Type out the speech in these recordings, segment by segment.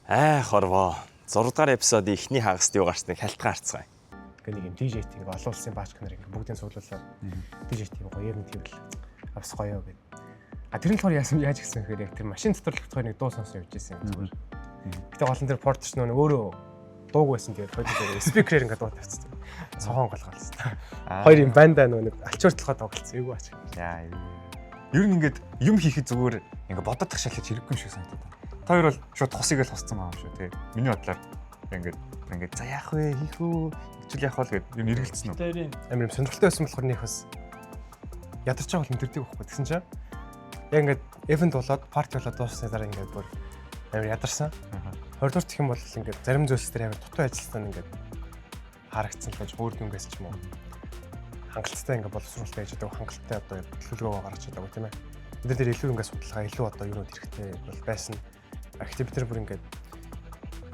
Аа, хорвоо. 6 дугаар episode ын эхний хагаст юу гарсныг халтгаан харцгаая. Ингээ нэг юм DJ-т ингээ олон улсын баачка нар ингээ бүгдийг цуглуулад DJ-т юм гоё юм тийвэл авс гоё гэд. А тэр нь болохоор яасан, яаж гисэн гэхээр яг тэр машин дотор л болохоор нэг дуу сонсон явж исэн юм зүгээр. Гэтэ гол нь тэр Porter ч нөө өөрөө дууг байсан, тэгээд хоёул speaker ээр ингээ дуу тавьчихсан. Цохон голголсон. Хоёр юм банда нөө нэг алчуур толгой тоглолцсон. Эйгүү ач. Яа. Ер нь ингээд юм хийхэд зүгээр ингээд бодоод тах шалгаж хэрэггүй юм шиг санагдаад байна. Та хоёр бол шууд хусыг л хуссан байгаа юм шүү, тий. Миний бодлоор ингээд за яах вэ, хийх үү, хичүүл яах вэ гэд юм эргэлцсэн үү? Тэрийн Амар юм сонирхолтой байсан болохоор нөх бас ядарч байгаа бол мэдэрдэг байхгүй. Тэгсэн чинь яг ингээд event болоод, party болоод дууссаны дараа ингээд бүр амар ядарсан. 20 дугаар гэх юм бол ингээд зарим зүйлс дээр амар дутуу ажилласан ингээд харагдсан л байж, өөр дүнгээс ч юм уу хангалттай ингээд боловсруулалт хийж чаддаг, хангалттай одоо төлөвлөгөөгөө гаргаж чадаагүй, тийм ээ. Бид нар дээр илүү ингээд судалгаа, илүү одоо юунууд хэрэгтэй бол байсан. А гэхдээ бид нар бүр ингээд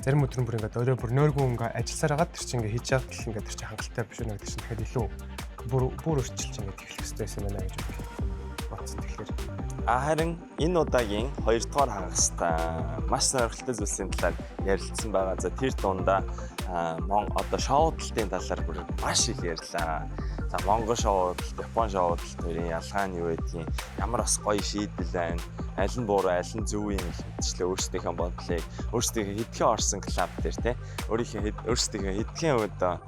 зарим өдөр нь бүр ингээд орой бүр нойргүй ингээд ажилласаар хагаад тэр чинь ингээд хийж яваад л ингээд тэр чинь хангалттай биш үү, тэр чинь тэгэхээр илүү бүр бүр өөрчилж ингээд эхлэх хэрэгтэй байсан байна гэж бодсон. Тэгэхээр А харин энэ удаагийн 2 дугаар хагастаа маш сонирхолтой зүйлсийн талаар ярилцсан байгаа. За, тэр дундаа мон одоо шоудлтын талаар бүр маш их ярьлаа. За, Монгол шоудлт, Япон шоудлт хоёрын ялгаа нь юу гэдгийг, ямар бас гоё шийдэл байна, аль нь буруу, аль нь зөв юм хэмтчлээ, өөрсдийнхөө бодлыг, өөрсдийнхөө хэдхэн орсон club дээр те, өөрийнхөө өөрсдийнхөө хэдхэн одоо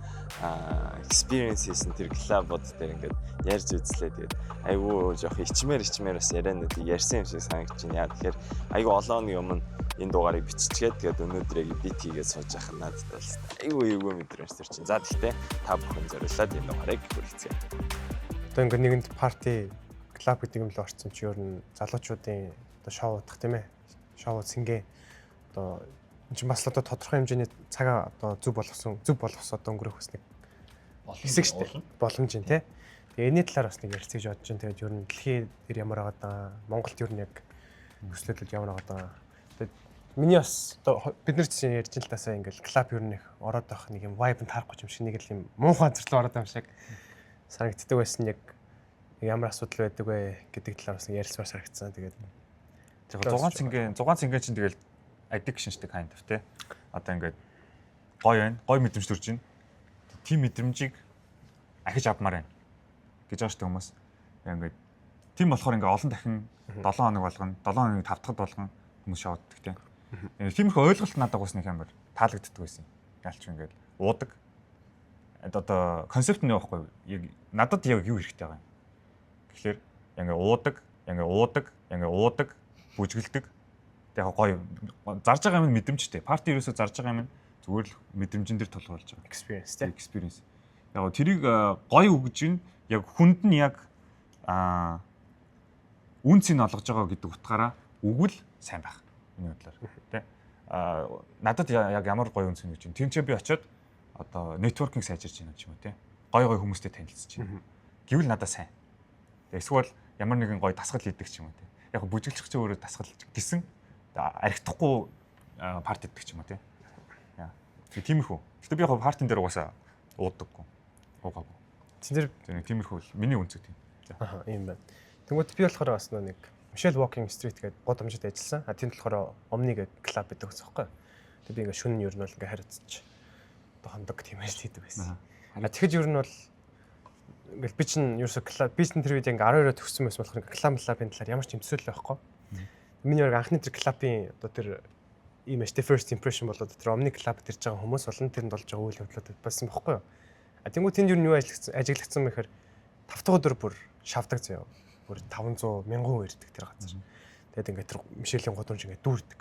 experience хийсэн тэр club ууд дээр ингээд ярьж үзлээ. Тэгээд айгүй жоох ичмэр ичмэр бас яриануудыг ярьсан юм шиг санагдаж байна. Яа тэгэхээр айгүй олон нэг юм энэ дугаарыг биччихээд, тэгээд өнөөдөр яг edit хийгээд сууж явах нь надад бол айгүй эвгүй мэдрэмж төр чинь. За, тэгтээ та бүхэн зориулаад энэ дугаарыг хүргэцгээе. Одоо ингээд нэгэнд party club гэдэг юм л орсон чи ер нь залуучуудын одоо шоу удах, тийм ээ. Шоу цэнгэ одоо энэ чинь бас л одоо тодорхой хэмжээний цагаа одоо зөв болгосон одоо өнгөрөх бас нэг хэсэг шүү дээ. Боломж юм тий. Тэгээ энэний талаар бас нэг ярилцъя гэж бодож байна. Тэгээд ер нь дэлхийн дээр ямар байгаа даа, Монголд ер нь яг төслөлүүд ямар байгаа даа. Тэгээд миний бас одоо бид нар чинь ярьж л таасаа ингээл club ер нь их ороод авах нэг юм vibe нь таарахгүй юм шиг, нэг л юм муухай газар руу ороод байгаа юм шиг санагддаг байсан, яг ямар асуудал байдаг вэ гэдэг талаар бас ярилцмаар санагдсан. Тэгээд 6 цэнгэ чинь тэгэл addiction шүү дээ, kind of, тий. Одоо ингээд гоё байна. Гоё мэдрэмж төрж байна. Тийм мэдрэмжийг ахиж авмаар байна гэж байгаа шүү дээ хүмүүс. Ингээд тийм болохоор ингээд олон дахин 7 хоног болгоно, 7 хоногийн 5 дахь болгон хүмүүс шоуддаг, тий. Тиймэрхүү ойлголт надад бас нэг амар таалагддаг байсан. Ялч ингээд уудаг. Одоо концепт нь явахгүй. Яг надад яг юу хэрэгтэй байгаа юм. Тэгэхээр ингээд уудаг, ингээд уудаг, ингээд уудаг, бүжгэлдэг. Тэг яг гоё зарж байгаа юм мэдрэмжтэй. Party ерөөсөө зарж байгаа юм зүгээр л мэдрэмжэн дээр тулгуурлаж байгаа. Experience, тий. Experience. Яг тэрийг гоё өгж нь яг хүнд нь яг үнцийг олгож байгаа гэдэг утгаараа өгвөл сайн байх. Миний бодлоор, тий. Надад яг ямар гоё үнц гэж байна. Тийм ч би очиод одоо networking сайжирч байна ч юм уу, тий. Гоё гоё хүмүүстэй танилцж байна. Гэвэл надад сайн. Эсвэл ямар нэгэн гоё дасгал хийдэг ч юм уу, тий. Яг бүжиглчих чи өөрөө дасгал гисэн архитахгүй party ддаг ч юм уу, тий. Яа. Тиймэрхүү. Гэтэ би яг party н дээр угаасаа уудаггүй. Уугаагүй. Тэн дээр тиймэрхүү л миний үнцэг тийм. Аа, ийм байна. Тэнгүүд би болохоор бас нэг Michelle Walking Street гэдэг гудамжид ажилласан. А тэнд болохоор Omni гэдэг club гэдэг ус байхгүй. Тэг би ингээ шөнө нь ер нь бол ингээ харилцаж одоо хондог тийм ажил хийдэг байсан. А тэгэхэд ер нь бол ингээл би чинь ерөөсө club, би чинь тэр үед ингээ 12-оо төгссөн байсан болохоор ингээ club club-ын талаар ямар ч юм төсөөлөл байхгүй. Миний яг анхны тэр club-ын одоо тэр ийм аштай first impression болоод тэр Omni club ирж байгаа хүмүүс болон тэрэнд болж байгаа үйл явдлууд болсон байхгүй юу. А тэнгуү тэнд юу юу ажиглагдсан бэ гэхээр 5 дахь өдөр бүр шавдаг заяа. Бүр 500 мянган хүн ирдэг тэр газар. Тэгээд ингээд тэр Мишелийн гудамж ингээд дүүрдэг.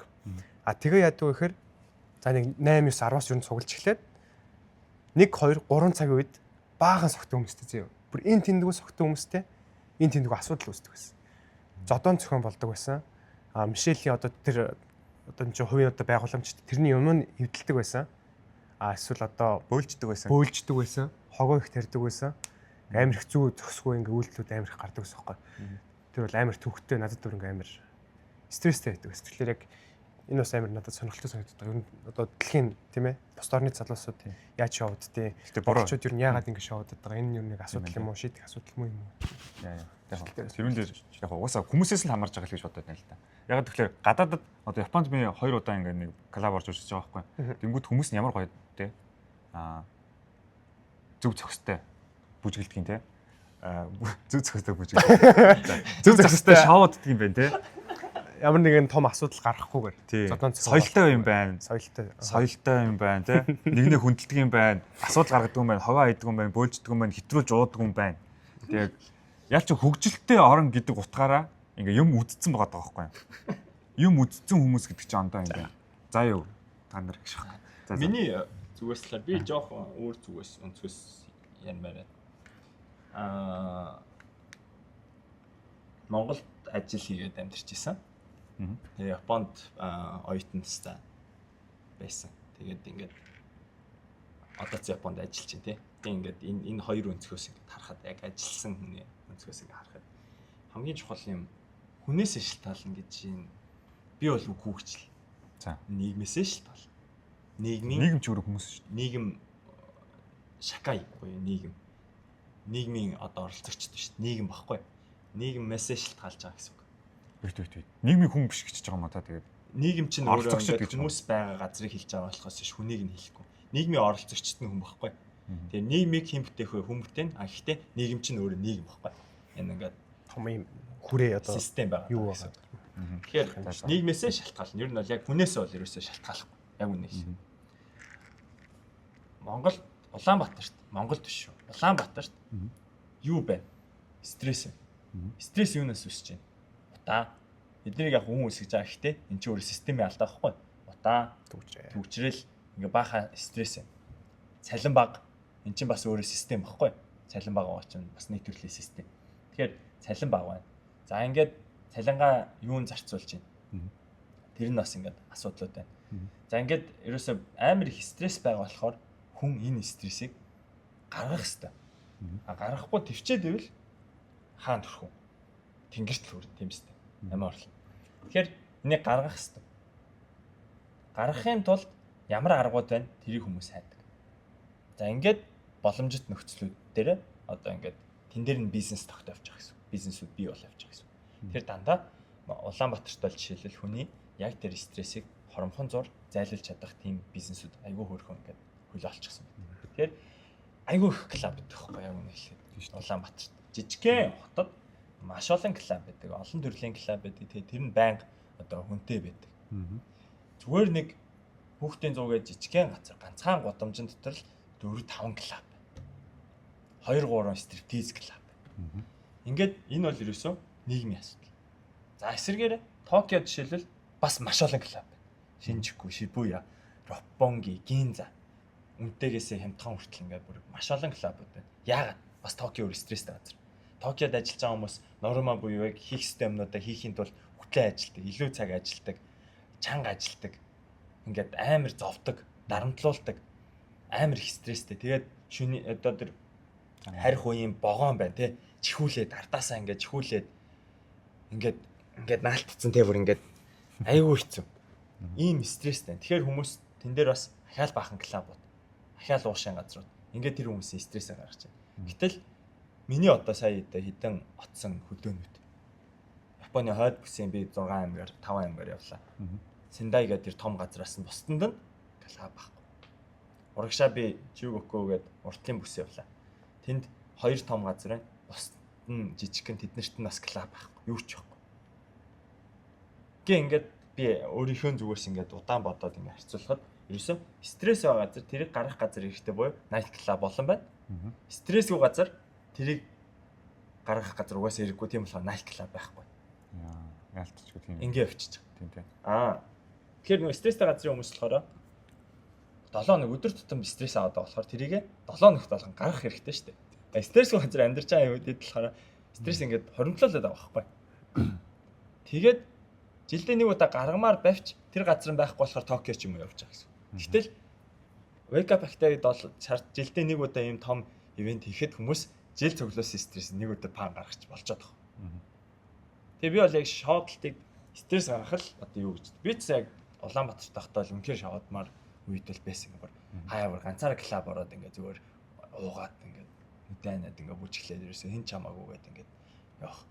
А тэгээ яадаг вэ гэхээр за нэг 8 9 10-аас ер нь цуглаж эхлээд 1 2 3 цагийн үед баахан согтун хүмүүстэй заяа. Бүр энэ тэндгүү согтун хүмүүстэй энэ тэндгүү асуудал үүсдэг байсан. Зодон зохион болдог байсан. А Мишелийн одоо тэр одоо энэ чинь хувийн одоо байгууламжт тэрний юм нь эвдэлдэг байсан. А эсвэл одоо бөөлждөг байсан. Бөөлждөг байсан. Хогоо их тарьдаг байсан. Амар их зүү зөксгүй ингээ үйлдэлүүд амар их гардаг байсан байхгүй. Тэр бол амар төвхтэй, надад бүр ингээ амар стресстэй байдаг байсан. Тэгэхээр яг энэ бас амар надад сонирхолтой санагддаг. Ер нь одоо дэлхийн, тийм ээ, бус орны залуусууд яаж шоуддیں۔ Гэтэ буруу. Монголчууд ер нь яагаад ингэ шоуддаг байгаа? Энэ ер нь нэг асуудал юм уу? Шийдэх асуудал муу юм уу? Яа яа. Тэрүүн дээр яг угаасаа хүмүүсээс л хамаарч байгаа л гэж бодоод байна л да. Яг тэгэхээр гадаадад одоо Японд би хоёр удаа ингээд нэг club орж үзэж байгаа байхгүй. Тэнгүүд хүмүүс нь ямар гоё те. Зөв зохистой бүжгэлдэг юм те. Зөв зохистой бүжгэлдэг. За, зөв зохистой шоуддаг юм байна те. Ямар нэгэн том асуудал гаргахгүйгээр. Зодон соёлтой юм байна. Соёлтой. Соёлтой юм байна те. Нэгнээ хүндэлдэг юм байна. Асуудал гаргадаг юм байна. Ховоо хийдэг юм байна. Бөөлждөг юм байна. Хэтрүүлж уудаг юм байна. Тэгээд ялч хөгжилтэй орон гэдэг утгаараа ингээ юм үдцсэн байгаа даа байхгүй юм. Юм үдцсэн хүмүүс гэдэг чинь ондоо юм байна. За юу та нар гэж байна. За миний зүгээс л би жоохон өөр зүгээс өнцгөөс ярмаар байна. Монголд ажил хийгээд амьдарч исэн. Тэгээ Японд оюутан настай байсан. Тэгээд ингээд одоо ч Японд ажиллаж байна тий. Тэгээ ингээд энэ хоёр өнцгөөс ингээд харахад яг ажилласан хүний өнцгөөс ингээд харахад хамгийн чухал юм хүнээс шалтгаална гэж юм. Би бол үгүй гэж л. За. Нийгмээсээ шалтгаална. Нийгмийн нийгэм ч өөрөө хүмүүс шүү дээ. Нийгэм шакай буюу нийгэм. Нийгмийн одоо оролцогчд шүү дээ. Нийгэм баггүй. Нийгмээсээ шалтгаалж байгаа гэсэн үг. Үгүй. Нийгмийн хүн биш гэж байгаа юм а та тэгээд. Нийгэм чинь өөрөө ингээд хүмүүс байгаа газрыг хэлж байгаа болохоос биш хүнийг нь хэлэхгүй. Нийгмийн оролцогчд нь хүн баггүй. Тэгээ нийгмийг хэн бүтээх вэ? Хүн бүтээн. А гэхдээ нийгэм чинь өөрөө нийгэм баггүй. Энэ ингээд том юм хүрээ одоо систем байгаа. Юу байгаа. Тэгэхээр нийгмээсээ шалтгаална. Ер нь бол яг хүнээсээ бол ерөөсөө шалтгаалахгүй. Яг үнэ хэлэх. Монгол Улаанбаатарт, Монголд биш шүү. Улаанбаатарт юу байна? Стресс. Стресс юунаас үүсэж байна? Утаа. Эднийг яг хүн үүсгэж байгаа гэхдээ эн чинь өөрөө системийн алдаа байхгүй. Утаа, түгжрэл ингээ баахан стресс юм. Цалин баг. Эн чинь бас өөрөө систем байхгүй. Цалин баг байгаа чинь бас нэг төрлийн систем. Тэгэхээр цалин баг байна. За ингээд цалингаа юун зарцуулж байна? Тэр нь бас ингээд асуудлууд байна. За ингээд ерөөсөө амар их стресс байгаа болохоор хүн энэ стрессийг гаргах ёстой. А гаргахгүй төвчээд ивэл хаан төрхөн. Тэнгэрт л хүрнэ тийм үстэй. Амиа орлоо. Тэгэхээр энийг гаргах ёстой. Гаргахын тулд ямар аргууд байна тэрийг хүмүүс хайдаг. За ингээд боломжит нөхцлүүд дээр одоо ингээд тэн дээр нь бизнес тогтоовч байгаа гэсэн. Бизнесүүд бий бол явж байгаа гэсэн. Тэр дандаа Улаанбаатарт бол жишээлбэл хүний яг тэр стрессийг хоромхон зур зайлуулж чадах тийм бизнесүүд айгүй хөөрхөн ингээд хөлөө олчихсон байна. Тэгэхээр айгүй их клуб байдаг хгүй яг үнэ хэлэхэд. Улаанбаатарт жижигхэн хотод маш олон клуб байдаг, олон төрлийн клуб байдаг. Тэгээ тэр нь байнга одоо хүнтэй байдаг. Зүгээр нэг хүүхдийн зуугээ жижигхэн газар ганцхан гудамжин дотор л 4-5 клуб. 2-3 стриптиз клуб. Ингээд энэ бол ерөөсөө нийгмийн асуудал. За эсрэгээр Токио жишээлбэл бас маш олон клуб байна. Шинжүку, Шибуя, Роппонги, Гинза үнтэйгээсээ хямдхан хүртэл ингээд бүр маш олон клубуд байна. Яагаад? Бас Токио өөр стресстэй газар. Токиод ажиллаж байгаа хүмүүс норма буюу яг хийх ёстой юмнуудаа хийхийн тулд хөтлөө ажилладаг, илүү цаг ажилладаг, чанга ажилладаг. Ингээд амар зовдөг, дарамтлуулдаг. Амар их стресстэй. Тэгээд шүний одоо тэр харих үеийн вогоон байна те. Чихүүлээд ардаасаа ингээд чихүүлээд ингээд ингээд наалтцсан те бүр ингээд айгүй хэцүү. Ийм стресстэй. Тэгэхээр хүмүүс тэн дээр бас ахаал баахан клубууд, ахаал уушаан газрууд ингээд тэр хүмүүсийн стрессээ гаргаж байна. Гэтэл миний одоо сая хэдэн отсон хөдөөнүүд Японы хойд бүсийн би 6 аймгаар 5 аймгаар явлаа. Сендай гэдэг тэр том газраас нь бусданд нь клуб байхгүй. Урагшаа би Чүгөкөө гэдэг уртлын бүс явлаа. Тэнд 2 том газар байна. Бусд нь жижигхэн тэднэрт нь бас клуб байхгүй. Юу ч байхгүй. Гэ ингээд би өөрийнхөө зүгээс ингээд удаан бодоод ингээд харьцуулахад ерөөсөө стресс байгаа газар тэрийг гаргах газар хэрэгтэй буюу найт клуб олон байна. Стрессгүй газар тэрийг гаргах газар угаасаа хэрэггүй, тийм болохоор найт клуб байхгүй. Яалтчгүй тийм. Ингээ явчихж байгаа. Тийм тийм. Тэгэхээр нөгөө стресстэй газрын хүмүүс болохоор 7 хоног өдөр тутам стресс аваад байгаа болохоор тэрийг 7 хоногт болгон гаргах хэрэгтэй шүү дээ. Стрессгүй газар амьдарч байгаа юм үед болохоор стресс ингээд хоримтлуулаад байгаа байхгүй. Тэгээд жилдээ нэг удаа гаргамаар байвч тэр газар нь байхгүй болохоор Токио ч юм уу явж байгаа гэсэн. Гэтэл Wake Up Active-д бол сард жилдээ нэг удаа ийм том ивент хийхэд хүмүүс жил цуглуулсан стресс нэг өдөр пан гаргах болчиход байгаа. Тэгээ би бол яг шоудлтыг стресс гаргах л одоо юу гэж. Би ч яг Улаанбаатарт байхдаа л үнэхээр шоудмаар үед л байсан юм. Хаяа бүр ганцаараа клуб ороод ингээ зүгээр уугаад ингээ нүдэнэд ингээ бүжиглээд ерөөсөө хэн ч хамаагүй гэдэг ингээд явах.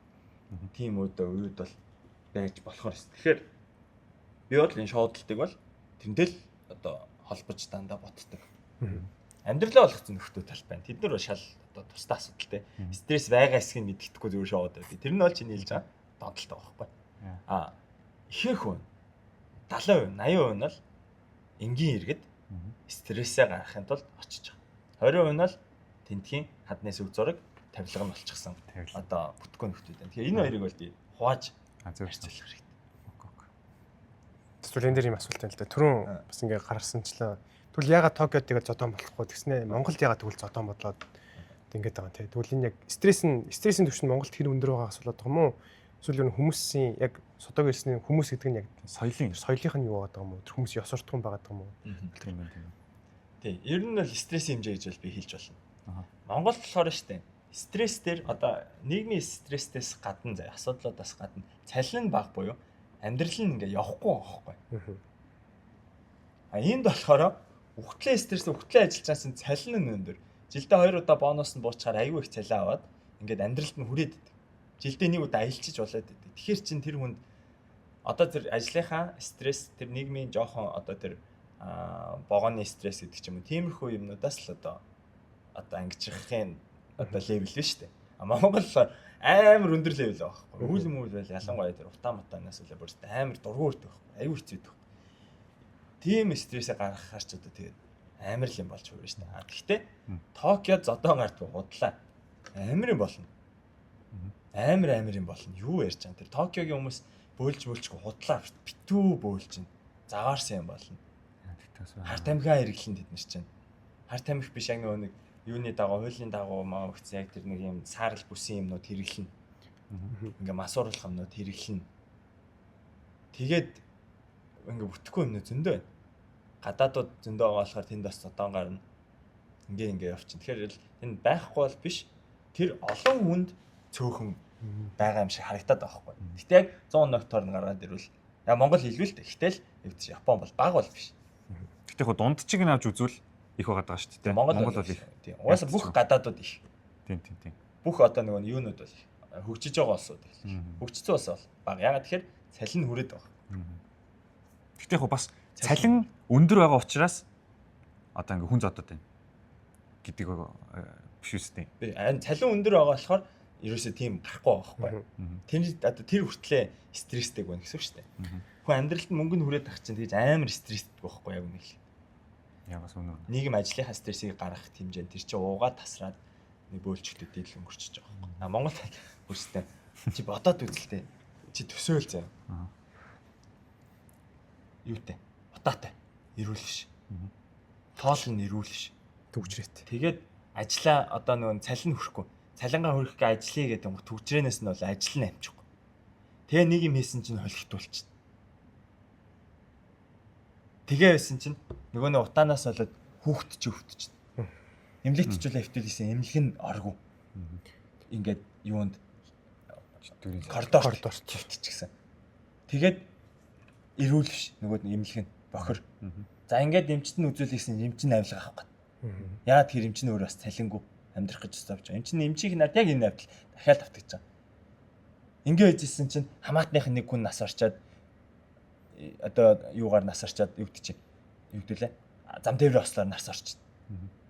Тийм үед бол байж болохоор шүү. Тэгэхээр би бол энэ шоудлтыг бол тэрнтэй л одоо холбож дандаа боддог. Амьдралаа болгоцсон нөхдөө тал байна. Тэд нар бол шал одоо тусдаа асуудал те. Стресс байгаа хэсгийг мэддэхгүй зүгээр шоуд байдаг. Тэр нь бол чиний хэлж байгаа донтолтой байхгүй. А ихэнх хүн 70%, 80% нь бол энгийн иргэд стрессээ гаргахын тулд очиж байгаа. 20% нь бол тентхийн хадны сүг зураг тавилга нь болчихсон. Одоо бүтггүй нөхдүүд байна. Тэгэхээр энэ хоёрыг бол би хувааж харьцуулах хэрэгтэй. Тэгвэл энэ дээр юм асуулт байна л да. Түрүүн бас ингээ гаргасанчлаа. Тэгвэл яагаад Токиод тэгэл зодоон болохгүй тэгснэ Монголд яагаад тэгвэл зодоон бодлоод ингээд байгаа юм те. Тэгвэл энэ яг стрессийн түвшин Монголд хэр өндөр байгаагаас болоод байгаа юм уу? Эсвэл ер нь хүмүүсийн яг содог ирсний хүмүүс гэдэг нь яг соёлынх нь юу байгаа юм уу? Тэр хүмүүс ёс суртахуун байгаа юм уу? Тийм ээ, тийм. Тийм. Ер нь бол стрессийн хэмжээ гэж бол би хэлж болно. Монголд болохоор шүү дээ. Стресс дээр одоо нийгмийн стрессээс гадна заяа асуудлуудаас гадна цалин нь бага буюу амьдрал нь ингээ явахгүй байгаа байхгүй. А энд болохоор үхтлээ стресс үхтлээ ажиллаж байсан цалин нь өндөр. Жилдээ 2 удаа бонус нь буучаар аюу их цалин аваад ингээд амьдралд нь хүрээд идэг. Жилдээ нэг удаа аялчиж болоод идэг. Тэгэхээр чин тэр хүнд одоо тэр ажлынхаа стресс тэр нийгмийн жоохон одоо тэр вогооны стресс гэдэг ч юм уу тиймэрхүү юмнуудаас л одоо ангижрахын одоо level биш үү? А Монгол амар өндөр level байгаа байхгүй. Үйл мүйл байл ялангуяа тэр утаа мутаанаас үлээ бүр амар дургу өртөх байхгүй. Аюу хэцүү байхгүй. Тийм стрессээ гаргахаар ч одоо тэгээд амар л юм болж хувирна шүү дээ. А тэгтээ Токиод зодоон гардгүй худлаа. Амар юм болно. Амар юм болно. Юу ярьж байгаа юм. Тэр Токиогийн хүмүүс бөөлж бөөлчгүй худлаа битүү бөөлж чинь. Заваарсан юм болно. Хар тамхиа хэрэглэн тэд нар чинь. Хар тамхи биш яг нөгөө нэг юуны дагуу хуулийн дагуу маа өгсөн яг тэр нэг юм саарал бүсэн юмнууд хэрэглэнэ. Ингээ масууруулах юмнууд хэрэглэнэ. Тэгээд ингээ бүтэхгүй юмнууд зөндөө байна. Гадаадууд зөндөө байгаа болохоор тэнд бас зодоон гарна. Ингээ явчихна. Тэгэхээр тэнд байхгүй бол биш. Тэр олон хүнд цөөхөн байгаа юм шиг харагдаад байгаа байхгүй. Гэтэ яг 100 ноктоор нь гаргаад ирвэл яа Монгол илүү л дээ. Гэтэл Япон бол бага бол биш. Гэтэ яг дундчиг нь авч үзвэл их байгаад байгаа шүү дээ. Монгол бол их. Тийм. Угаасаа бүх гадаадууд их. Тийм. Бүх одоо нөгөө юунууд бол их. Хөгжиж байгаа улсууд их. Хөгжсөн улс бол бага. Ягаад тэгэхээр цалин хүрээд байгаа. Гэтэ яг бас цалин өндөр байгаа учраас одоо ингээ хүн зодод байна гэдэг биш үстэй. Цалин өндөр байгаа болохоор ерөөсөө тийм гарахгүй байгаа байхгүй. Тэр одоо тэр хүртлээ стресстэй байна гэсэн үг шүү дээ. Хүн амьдралд мөнгө нь хүрээд ах чинь тэгж амар стресстэй байхгүй яг үнэ л. Яг бас үнэ. Нийгэм ажлынхаа стрессийг гаргах хэмжээнд тэр чинь уугаад тасраад нэг бөөлчгдөд л өнгөрчөж байгаа байхгүй. А Монгол бүрстэй чи бодоод үзэлтэй. Чи төсөөл заяа. Юутай? Утаатай. Эрүүл биш. Тоол нь эрүүл биш. Төгжрээт. Тэгээд ажлаа одоо нөгөө цалин хүрхгүй. Цалингаа хүрэх гээ ажиллая гэдэг юм. Төгжрэнээс нь бол ажил нь амжихгүй. Тэгээ нэг юм хийсэн чинь холигтуулчихна. Тэгээ байсан чинь нөгөө нэг утаанаас болоод хүүхэд чи өвтчихнэ. Эмнэлэгт чүүлээ өвтүүлсэн эмнэлэг нь оргүй. Ингээд юунд коридорт өвтчихсэн. Тэгээд эрүүл биш нөгөө эмнэлэг нь бохор. За ингээд эмчт нь үзүүлсэн эмч нь авилга авах гээд. Яагаад тэр эмч нь өөр бас цалингүй амьдрах гэж зовж байгаа. Эмч нь эмчийн нарт яг энэ авдал дахиад автагдаж байгаа. Ингээ хийжсэн чинь хамаатных нэг хүн нас орчоод одоо юугаар нас орчоод юу гэдэг чинь юу гэдүүлээ зам тээврийн ослоор нас орчод.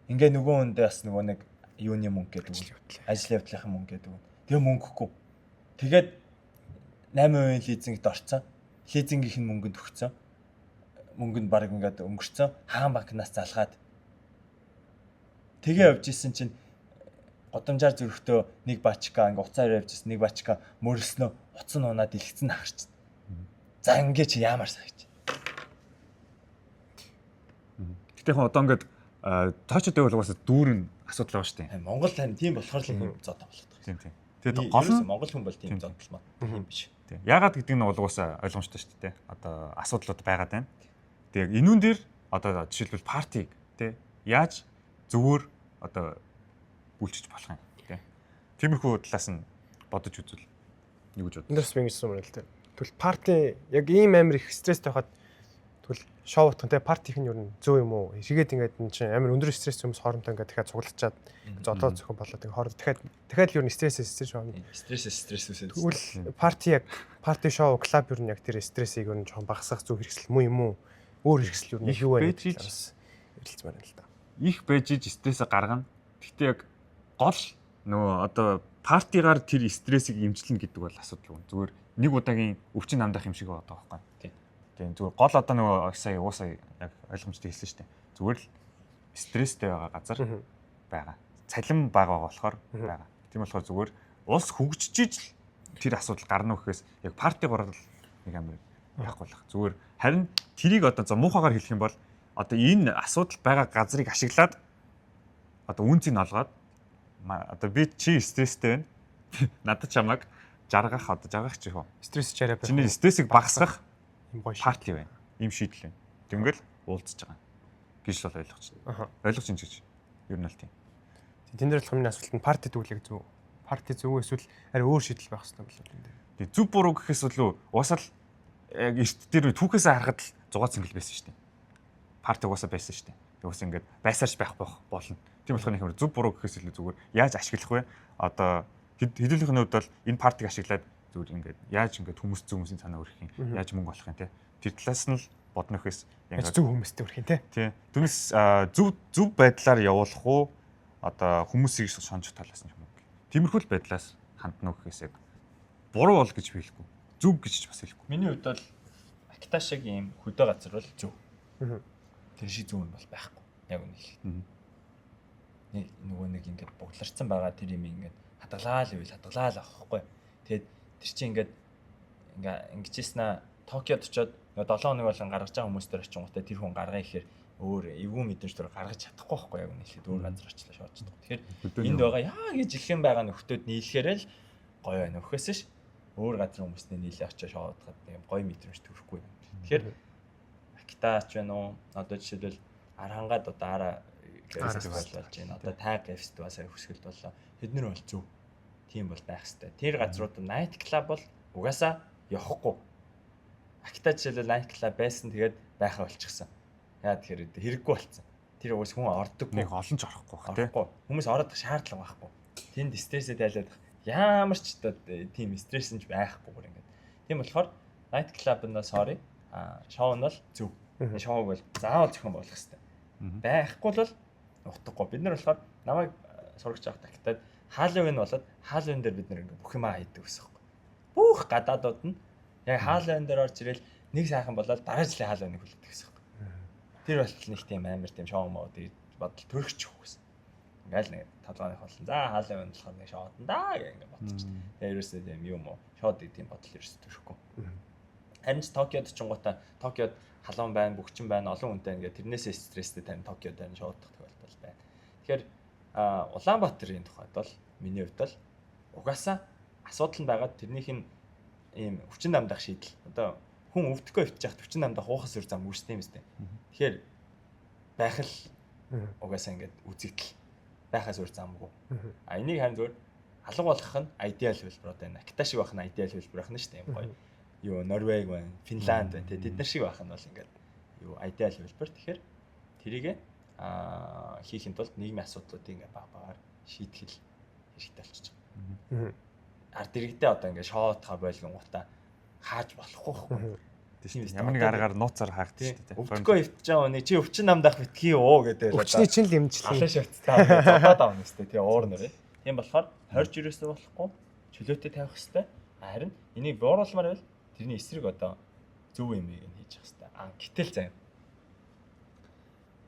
Ингээ нөгөө хүндээ бас нөгөө нэг юуны мөнгө гэдэг ажил явдлынхын мөнгө гэдэг. Тэгээ мөнгөгүй. Тэгээд 8% лизингт орцсон. Лизингийнх нь мөнгөнд өгцөн. Мөнгө нь баг ингээд өнгөрцөн. Хаан банкнаас залгаад. Тэгээ явж исэн чинь годамжаар зөрөхтөө нэг бачка ингээ уцаар явж исэн нэг бачка мөрөлснөө уц нь унаад дэлгэцэн ахарч. За ингээ чи яамаар сагч. Гэтэ яг одоо ингээд тоочод байвал угаасаа дүүрэн асуудал байгаа шүү дээ. Монгол харин тийм болохоор л юм зодоо болох. Тийм. Тэгээд гол нь Монгол хүн бол тийм зодтолмоо тийм биш. Тийм. Яагаад гэдэг нь бол угаасаа ойлгомжтой шүү дээ. Одоо асуудлууд байгаад байна. Тэгээд энүүн дээр одоо жишээлбэл партиг тий яаж зөвөр одоо бүлчиж болох юм тий. Тиймэрхүү талаас нь бодож үзвэл юу гэж бодож. Эндээс би ингэж сумаар л дээ. Тэгвэл парти яг ийм амар их стресстэй байхад Тэгвэл шоу утган те party их нь ер нь зөв юм уу? Эргээд ингээд эн чинь амар өндөр стресс хүмүүс хоорондоо ингээд дахиад цугларчаад зодоо зөхөн болоод ингээд хоорондоо дахиад дахиад л ер нь стрессээс стресс шоу. Стресс стресс үсээд. Тэгвэл party яг party шоу клуб ер нь яг тэр стрессийг ер нь жоохон багасгах зөв хэрэгсэл мөн юм уу? Өөр хэрэгсэл ер нь юу вэ? Байж ярилцмаар байна л да. Их байж иж стрессээ гаргана. Гэхдээ яг гол нөгөө одоо party гаар тэр стрессийг эмчлэнэ гэдэг бол асуудалгүй. Зүгээр нэг удаагийн өвчин намдах юм шиг байгаа байхгүй. Тийм. Тийм, зүгээр гол одоо нөгөө сая уусаа яг ойлгомжтой хэлсэн шүү дээ. Зүгээр л стресстэй байгаа газар байгаа. Цалин бага байгаа болохоор байгаа. Тийм болохоор зүгээр улс хөгжиж л тэр асуудал гарна уу гэхээс яг party гурал нэг амар яахгүй л. Зүгээр харин тэрийг одоо за муухагаар хэлэх юм бол одоо энэ асуудал байгаа газрыг ашиглаад одоо үнцийг олгоод одоо би чи стресстэй байна. Надад чамайг жаргах, одоо жаргах чи хөө. Стресс чараа байх. Чиний стрессийг багасгах юм гоё. Party байна. Ийм шийдэл байна. Тэнгэл уулзж байгаа гэж л ойлгож байна. Ойлгож ин гэж. Ер нь л тийм. Тэн дээр болох миний асуулт нь party дүүлэг зөв. Party зөв эсвэл арай өөр шийдэл байх хэрэгтэй болов уу? Тэг зөв буруу гэхээс илүү уусаал яг эрт дээр түүхээсээ харахад л 6 цэнгэл байсан шүү дээ. Party угаасаа байсан шүү дээ. Угаасаа ингээд байсаарч байх болно. Тийм болохоор нэг юм зөв буруу гэхээс илүү зүгээр яаж ашиглах вэ? Одоо хэдүүлхийн хувьд бол энэ party г ашиглаад зүгээр ингээд яаж ингээд хүмүүс зөв хүмүүсийн санаа өрөх юм, яаж мөнгө олох юм те. Тэр талаас нь л бодно гэхээс яг зөв хүмүүстэй өрөх юм те. Тий. Түүнээс зөв зөв байдлаар явуулах уу, одоо хүмүүсийг шонжих талаас нь юм уу. Тиймэрхүү л байдлаас хандна уу гэхээс яг буруу бол гэж хэлэхгүй. Зөв гэж ч бас хэлэхгүй. Миний хувьд бол Акита шиг ийм хөдөө газар бол зөв. Тэр шиг зөв юм бол байхгүй. Яг үнэ хэлэхэд. Нэг нөгөө нэг ингээд бугларцсан байгаа тэр юм ингээд хадгалаа л ивэл хадгалаа л авахгүй. Тэгээд тэр чинь ингээд ингээ ингэжсэн аа Токиод очиод нөгөө 7 хоног болгон гаргаж байгаа хүмүүс дээр очингуудаа тэр хүн гаргая гэхээр өөр эвгүй мэдрэмж төр гаргаж чадахгүй байхгүй, яг үнэ хэлэхэд өөр газар очлоо шоож чадахгүй. Тэгэхээр энд байгаа яа гэж ихэн байгаа нөхдөөд нийлэхээр л гоё байна. Өхөөс ш өөр газар хүмүүстэй нийлээ очиж шоодоход нэг гоё мэдрэмж төрөхгүй. Тэгэхээр Акитач байна уу? Одоо жишээлбэл Архангаад одоо Ара фестивал болж байна. Одоо Таг фестивал сая хүсгэлд боллоо. Тэднэр бол зөв. Тийм бол байх хэвээр. Тэр газрууд night club бол угаасаа явахгүй. Акита жишээлбэл night club байсан, тэгээд байхаа болчихсон. Яа тэгэхээр хэрэггүй болцсон. Тэр угаас хүн ордоггүй. Нэг олон ч орохгүй бах тий. Хүмүүс ороод шаардлага байхгүй. Тэнд стрессээ тайлаад ямар ч одоо тийм стресс нь ч байхгүй бүр ингээд. Тийм болохоор night club нь sorry, а шоу нь бол зөв. Шоуг бол заавал зохион байгуулах хэрэгтэй. Байхгүй бол утгагүй. Бид нар болохоор намайг сурагч авах тагтаад Халлоуин болоод Халлоуин дээр бид нар ингээ бүх юмаа хийдэг гэсэн юм. Бүх гадаадууд нь яг Халлоуин дээр орж ирэл нэг сайхан болоод дараа жилийн Халлоуиныг хүлээдэг гэсэн юм. Тэр болтол нэг тийм амар тийм шоу моо бодол төрөгч гэсэн. Ингээл нэг толгойн болон за Халлоуин болохоор нэг шоудан да гэх ингээ бодчих. Тэгээ ерөөсөө тийм юм уу шоуд гэдэг тийм бодол ерөөсөө төрөхгүй. Харин ч Токиод очингуудаа Токиод халуун байна, бөхчин байна, олон хүнтэй ингээ тэрнээсээ стресстэй тань Токиод байна шоудах тохиолдол байна. Тэгэхээр Улаанбаатарын тухайд бол миний хувьд бол угаасаа асуудал нь байгаад тэрнийх нь ийм хүчин дамдах шийдэл. Одоо хүн өвдөхгүй өвтж яхад хүчин дамдах уухас үр зам үүсдэг юм зү. Тэгэхээр байх л угаасаа ингээд үзэгдэл байхаас үр замгүй. А энийг харин зүгээр алга болгох нь идеал хэлбэр, одоо энэ Акита шиг байх нь идеал хэлбэр байх нь шүү дээ. Юм гоё. Юу Норвег байна, Финланд байна те, тэд нар шиг байх нь бол ингээд юу идеал хэлбэр. Тэгэхээр тэрийг хийхин тулд нийгмийн асуудлуудыг ингээд баг багаар шийдэх хэрэгтэй болчихж байгаа. Ард иргэдээ одоо ингээд шоотхаа болгонгуудаа хааж болохгүй байхгүй. Тийм, ямар нэг аргаар нууцаар хаагдчих шүү дээ. Өвдөкөө өвтж байгаа үний чи өвчин намдах битгий уу гэдэг. Өвчний чинь л эмчлэн. Алан шавцтай зодоод авна өстэй тий уур нэрээ. Тийм болохоор хорж ирээсээ болохгүй, чөлөөтэй тавих хэвээр. Харин энийг бууруулмаар байл тэрний эсрэг одоо зөв юм ийг нь хийж явах хэвээр. А гэтэл заяа.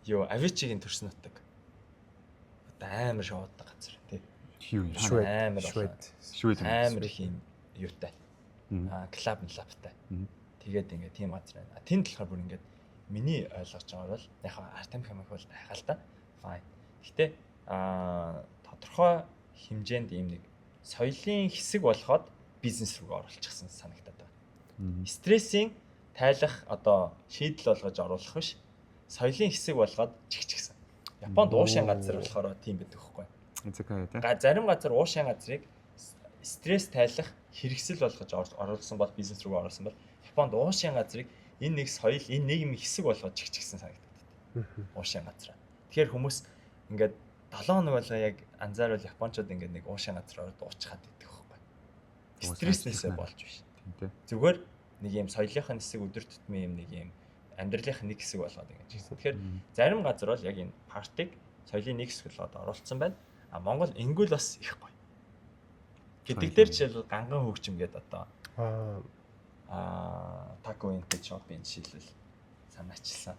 Юу Авичигийн төрсөн нутаг. Одоо амар шоуддаг газар тий. Юу юм. Швед. Амар Швед. Швед. Амар их юм юутай. Аа клуб лабтай. Тэгээд ингээд тийм газар байна. Тэнд болохоор бүр ингээд миний ойлгож байгаагаар бол яг артем хэмэх бол байхаа л да. Fine. Гэтэ тодорхой хэмжээнд ийм нэг соёлын хэсэг болоход бизнес рүү оруулчихсан санагдаад байна. Стрессийн тайлах одоо шийдэл болгож оруулах биш. Соёлын хэсэг болгоод чигчгсэн. Японд уушийн газар болохоор тийм байдаг хгүй. Зарим газар уушийн газрыг стресс тайлах хэрэгсэл болгож оруулсан бол бизнес рүү оруулсан бол Японд уушийн газрыг Энэ нэг соёл, энэ нийгмийн хэсэг болгоод чигчгсэн санагдаад байна. Уушийн газраа. Тэгэхээр хүмүүс ингээд 7 хоног болго яг анзаарвал японочууд ингээд нэг уушийн газар ороод уучхаад идэх байхгүй. Стресснээсээ болж биш. Зүгээр нэг юм соёлынхаа хэсэг өдөр тутмын юм нэг юм амьдралынх нэг хэсэг болгоод ингэж хийсэн. Тэгэхээр зарим газар бол яг энэ партиг соёлын нэг хэсэг болгоод оруулсан байна. А Монгол ингүүл бас их гоё. Гэдэг дээр жишээлбэл ганган хөгжим гэдэг одоо тако vintage shop-ын жишээлбэл санаачилсан.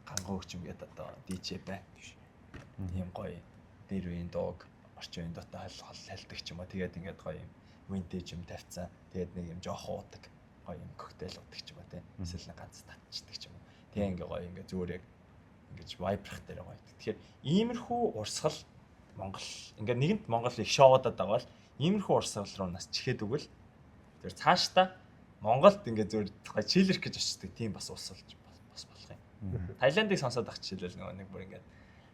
Ганган хөгжим гэдэг одоо DJ байна. Тийм гоё дээр үеийн дууг орчин үеийн дуутай хол хальдаг ч юм уу. Тэгээд ингээд гоё юм vintage юм тавьцсан. Тэгээд нэг юм жоохон уудаг гоё юм коктейл уудаг ч юм уу тийм. Эсвэл нэг ганц татчихдаг ч юм уу. Тэгээ ингээ гоё ингээ зүгээр яг ингэж вайбрах дээр гоё. Тэгэхээр иймэрхүү урсгал Монгол ингээ нэгэнт Монгол их шоудаад байгаа бол иймэрхүү урсгал руу нас чихээд өгвөл тэр цаашдаа Монголд ингээ зүгээр гоё чилэрх гэж очдөг тийм бас улс болж бас болох юм. Таиландыг сонсоод ах жишээлбэл нөгөө нэг бүр ингээ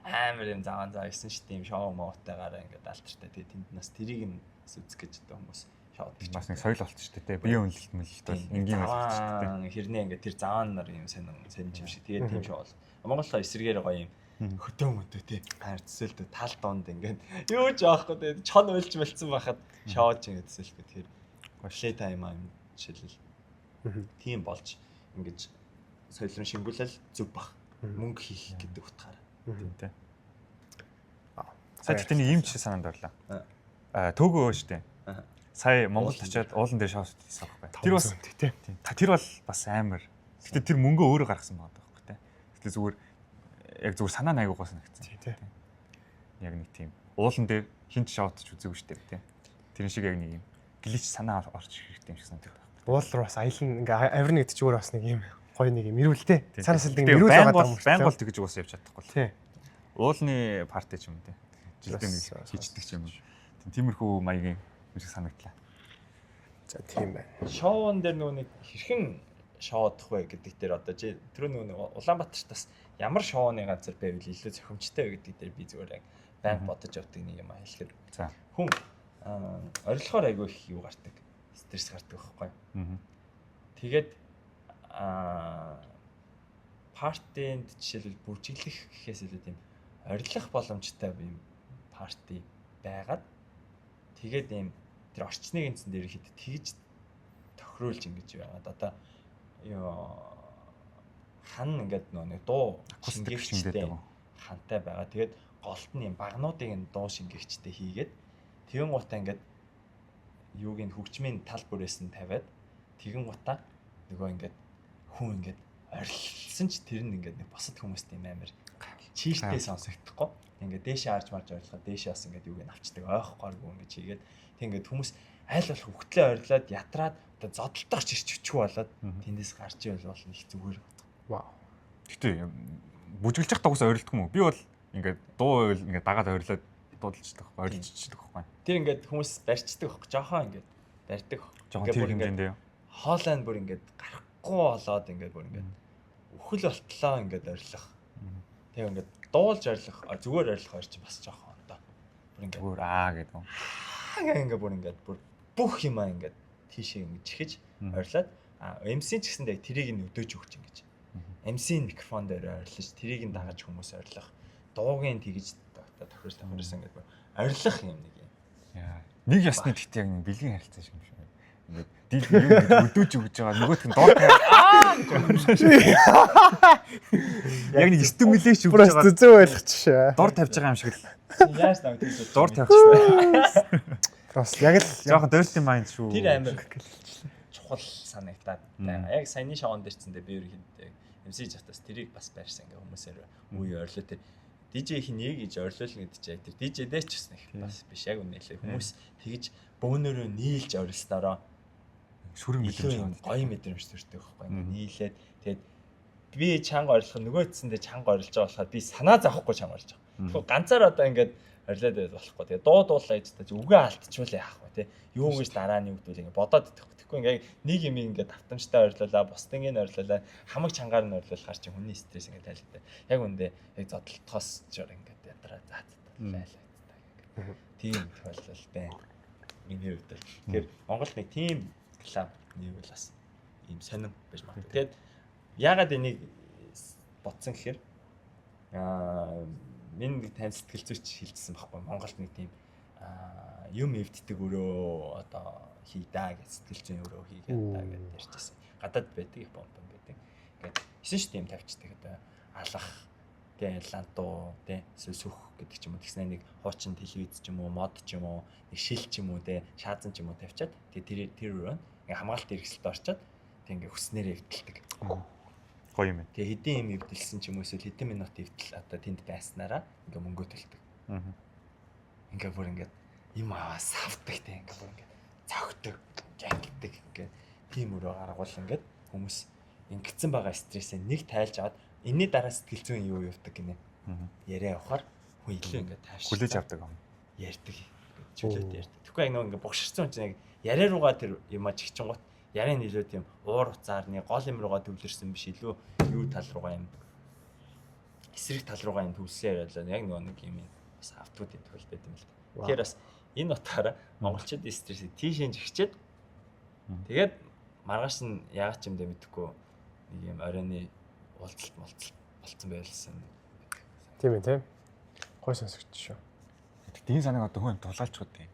амар юм заван заа 9 шит юм шоу моутайгаараа ингээ алтартай. Тэгээ тэнд нас тэрийг нь бас үзэх гэж одоо хүмүүс шоудаг. Бас нэг соёл болчих шүү дээ. Бие үнэлэлт мөлөлт бол энгийн болчих шүү дээ. Хэрнээ ингээ тэр заван нар юм сонин сонин юм шиг. Тэгээд тийм шоу бол. Монголоо эсрэгээр гоё юм хөтөө мөтөө тий. Хайр төсөөлтөө тал донд ингээд юу ч аахгүй тий. Чон уйлж мэлцэн байхад шоуж ингээд төсөөлөхгүй. Тэгэхээр play time юм жишээлбэл тийм болж ингэж соёл руу шингүүлэл зүв бах. Мөнгө хийх гэдэг утгаараа. Тийм тий. Сая тэгтээ нэг юм жишээ санаанд орлоо. Төгөө шүү дээ. Сая Монголд очиад уулан дээр шоу хийсэн байхгүй. Тэр бас тий. Тэр бол бас амар. Гэтэ тэр мөнгөө өөрөө гаргасан байгаа байхгүй тий. Гэтэ зүгээр яг зүгээр санаа найгуугаа санагдсан. Тий. Яг нэг тийм уулан дээр хинт шоутч үзээгүй шүү дээ тий. Тэр шиг яг нэг юм глич санаа орж хэрэгтэй юм шиг санагдав. Уул руу бас аялан ингээ авирна гэдэг чинь өөр бас нэг юм гоё нэг юм эрүүлтэй. Цаанаас л нэг эрүүл байгаа юм. Баян бол тэгж уус явж чадахгүй л. Тий. Уулны парти ч юм тий. Жилдээ нэг хийждэг ч юм. Тиймэрхүү маягийн юм шиг санагдлаа. За тийм байна. Шоун дээр нөгөө нэг хэрхэн шоудах вэ гэдэг дээр одоо тэр нөгөө нэг Улаанбаатарт бас ямар шоуны газар байвал илүү зохимжтой вэ гэдэг дээр би зүгээр яг байнга бодож явдаг нэг юм хэлэхэд. За. Хүн орилохоор айгүй их юу гардаг. Стресс гардаг байхгүй. Тэгээд партинд жишээлбэл бүжиглэх гэхээс илүү тийм орилох боломжтой юм парти байгаад тэгээд ийм тэр орчныг энэсэн дээр ихэд тэгж тохируулж ингэж байгаад одоо юу хан ингээд нөө нэг дуу шингээгчтэй хантай байгаа. Тэгээд голт нь юм багнуудыг нь дуу шингээгчтэй хийгээд тэгэн гутаа ингээд юуг нь хөгжмийн тал бүрээс нь тавиад тэгэн гутаа нөгөө ингээд хүн ингээд орилсан ч тэр нь ингээд нэг босод хүмүүст юм амар чийртэй сонсогдохгүй. Ингээд дээшээ харж марж орилоход дээшээ бас ингээд юуг нь авчдаг ойхгооргүй ингээд хийгээд тэг ингээд хүмүүс аль болох хөвгтлээ орилоод ятраад одоо зодолдох ч ирчихгүй болоод тэндээс гарч ивэл бол их зүгээр. Вау. Гэтэ бүжиглж явах дагуусаа орилдох юм уу? Би бол ингээд дуу байвал ингээд дагаад орилоод дуудалчдаг орилчдаг байхгүй. Тэр ингээд хүмүүс барьцдаг байхгүй жоохон ингээд барьдаг. Жоохон тэр хэмжээндээ юу? Хоолой нь бүр ингээд гарахгүй болоод ингээд бүр ингээд үхэл болтлоо ингээд орилох. Тэгээ ингээд дуулж орилох, зүгээр орилох хоёр чинь бас жоохон одоо. Бүр ингээд зүгээр аа гэдэг. Аа ингээд бүр ингээд бүр бүх юмаа ингээд тийшээ ингээд чихэж орилоод MC ч гэсэндээ тэрийг нь өдөөж өгч ингэж. MC-ийн микрофон дээр орилж, тэрийг нь дагаж хүмүүс орилох. Дуугийн тэгж тохирол тохиросон ингээд бүр орилох юм нэг юм. Яа. Нэг ясны тэгт яг нэг бэлгийн харилцаа шиг юм шиг. Ингээд дийл юм ингээд өдөөж өгж байгаа нөгөөх нь доор аа гэж. Яг нэг стимулэйш өгж байгаа. Просто зөв ойлгочих. Дор тавьж байгаа юм шиг л. Яаж намайг тэгж дор тавьчихсан. Просто яг л жоохон dirty mind шүү. Тэр амар чухал санагдаад байгаа. Яг саяны шоунд дэрцэндээ би ерөнхийдөө MC жахтас тэрийг бас байрсан ингээ хүмүүсээр үе орилоо тэр DJ их нэг гэж орилол гэдэг чинь тэр DJ дээр ч бас нэг бас биш яг үнэ лээ. Хүмүүс тэгж бөөнөрөө нийлж орилсноороо сүрэг мэдрэмж гоё мэдрэмж төрдөг байхгүй ингээ нийлээд тэгээд би чанга орилох нөгөөдсөндөө чанга орилж байгаа болохоор би санаа зовхгүй чанга орилж байгаа. Тэгэхээр ганцаар одоо ингээд орилоод байж болохгүй. Тэгээ дуу дуулаа гэж та үгээ алдчихвал яах вэ те? Юу гэж дараа нь юу гэдвэл ингээ бодоод идэх. Тэгэхгүй ингээ нэг юм ингээ давтамжтай орилуулаа, бусдын нь орилуулаа, хамаг чангаар нь орилуулахаар чи хүний стресс ингээ тайлбар. Яг үндэ яг зодтолтоос жор ингээ ядраа заа заа лайлаа. Тийм тохиолдол байна. Миний хувьд бол. Тэгэхээр Монголд нэг тийм клуб нийвэл бас ийм сонин байж магадгүй. Тэгээд Яагаад энийг бодсон гэхээр миний нэг тань сэтгэл зүйч хэлжсэн байхгүй Монголд нэг тийм юм эвддэг өрөө одоо хий даа гэж сэтгэл зүйн өрөө хийгээд даа гэж ярьжсэн. Гадаад байдаг, Японд байдаг. Ингээд 9 ш тийм тавьчихдаг одоо алах тэ лантуу тэ эсвэл сүх гэдэг ч юм уу тэгснэ нэг хуучин телевиз ч юм уу мод ч юм уу нэг шил ч юм уу тэ шаазан ч юм уу тавьчаад тэ тэр тэр өрөө ингээ хамгаалт хэрэгсэлд орчоод тэг ингээ хүснээрээ эвдэлдэг. Гоё юм байна. Тэгээ хэдийн юм эвдэлсэн ч юм уу эсвэл хэдэн минут эвдэл одоо тэнд байснараа ингээ мөнгө төлдөг. Ингээ бүр ингээ юм аваа савдаг тэ ингээ бүр ингээ цогтөг, жангидаг ингээ тийм өрөө гаргуул ингээд хүмүүс ингэсэн байгаа стрессээ нэг тайлж аваад энэний дараа сэтгэл зүйн юу явдаг гинэ. Яриа явахаар хүн илүү ингээ тайвширсан. Хүлээж авдаг юм. Ярьдаг. Чөлөөт ярьдаг. Тэгэхгүй яг нөгөө ингээ бугширсан хүн чинь яг яриа руугаа тэр юм а чигчингуут яриа нь илүү тийм уур уцаарны гол юм руугаа төвлөрсөн биш илүү юу тал руугаа юм эсрэг тал руугаа юм төвлөсөн яриалаа. Яг нөгөө нэг юм бас автууд юм тохиолдод юм л та. Тэгэхээр бас энэ утгаараа монголчуудын стрессийг тийшээ жигчээд тэгээд маргааш нь яагаад ч юм дэ мэдэхгүй нэг юм оройны уулзалт молцолт болцсон байлсан. Тийм ээ тийм. Гой сонсогдож шүү. Тэгтээ энэ санааг одоо хүн тулгаалж гот юм.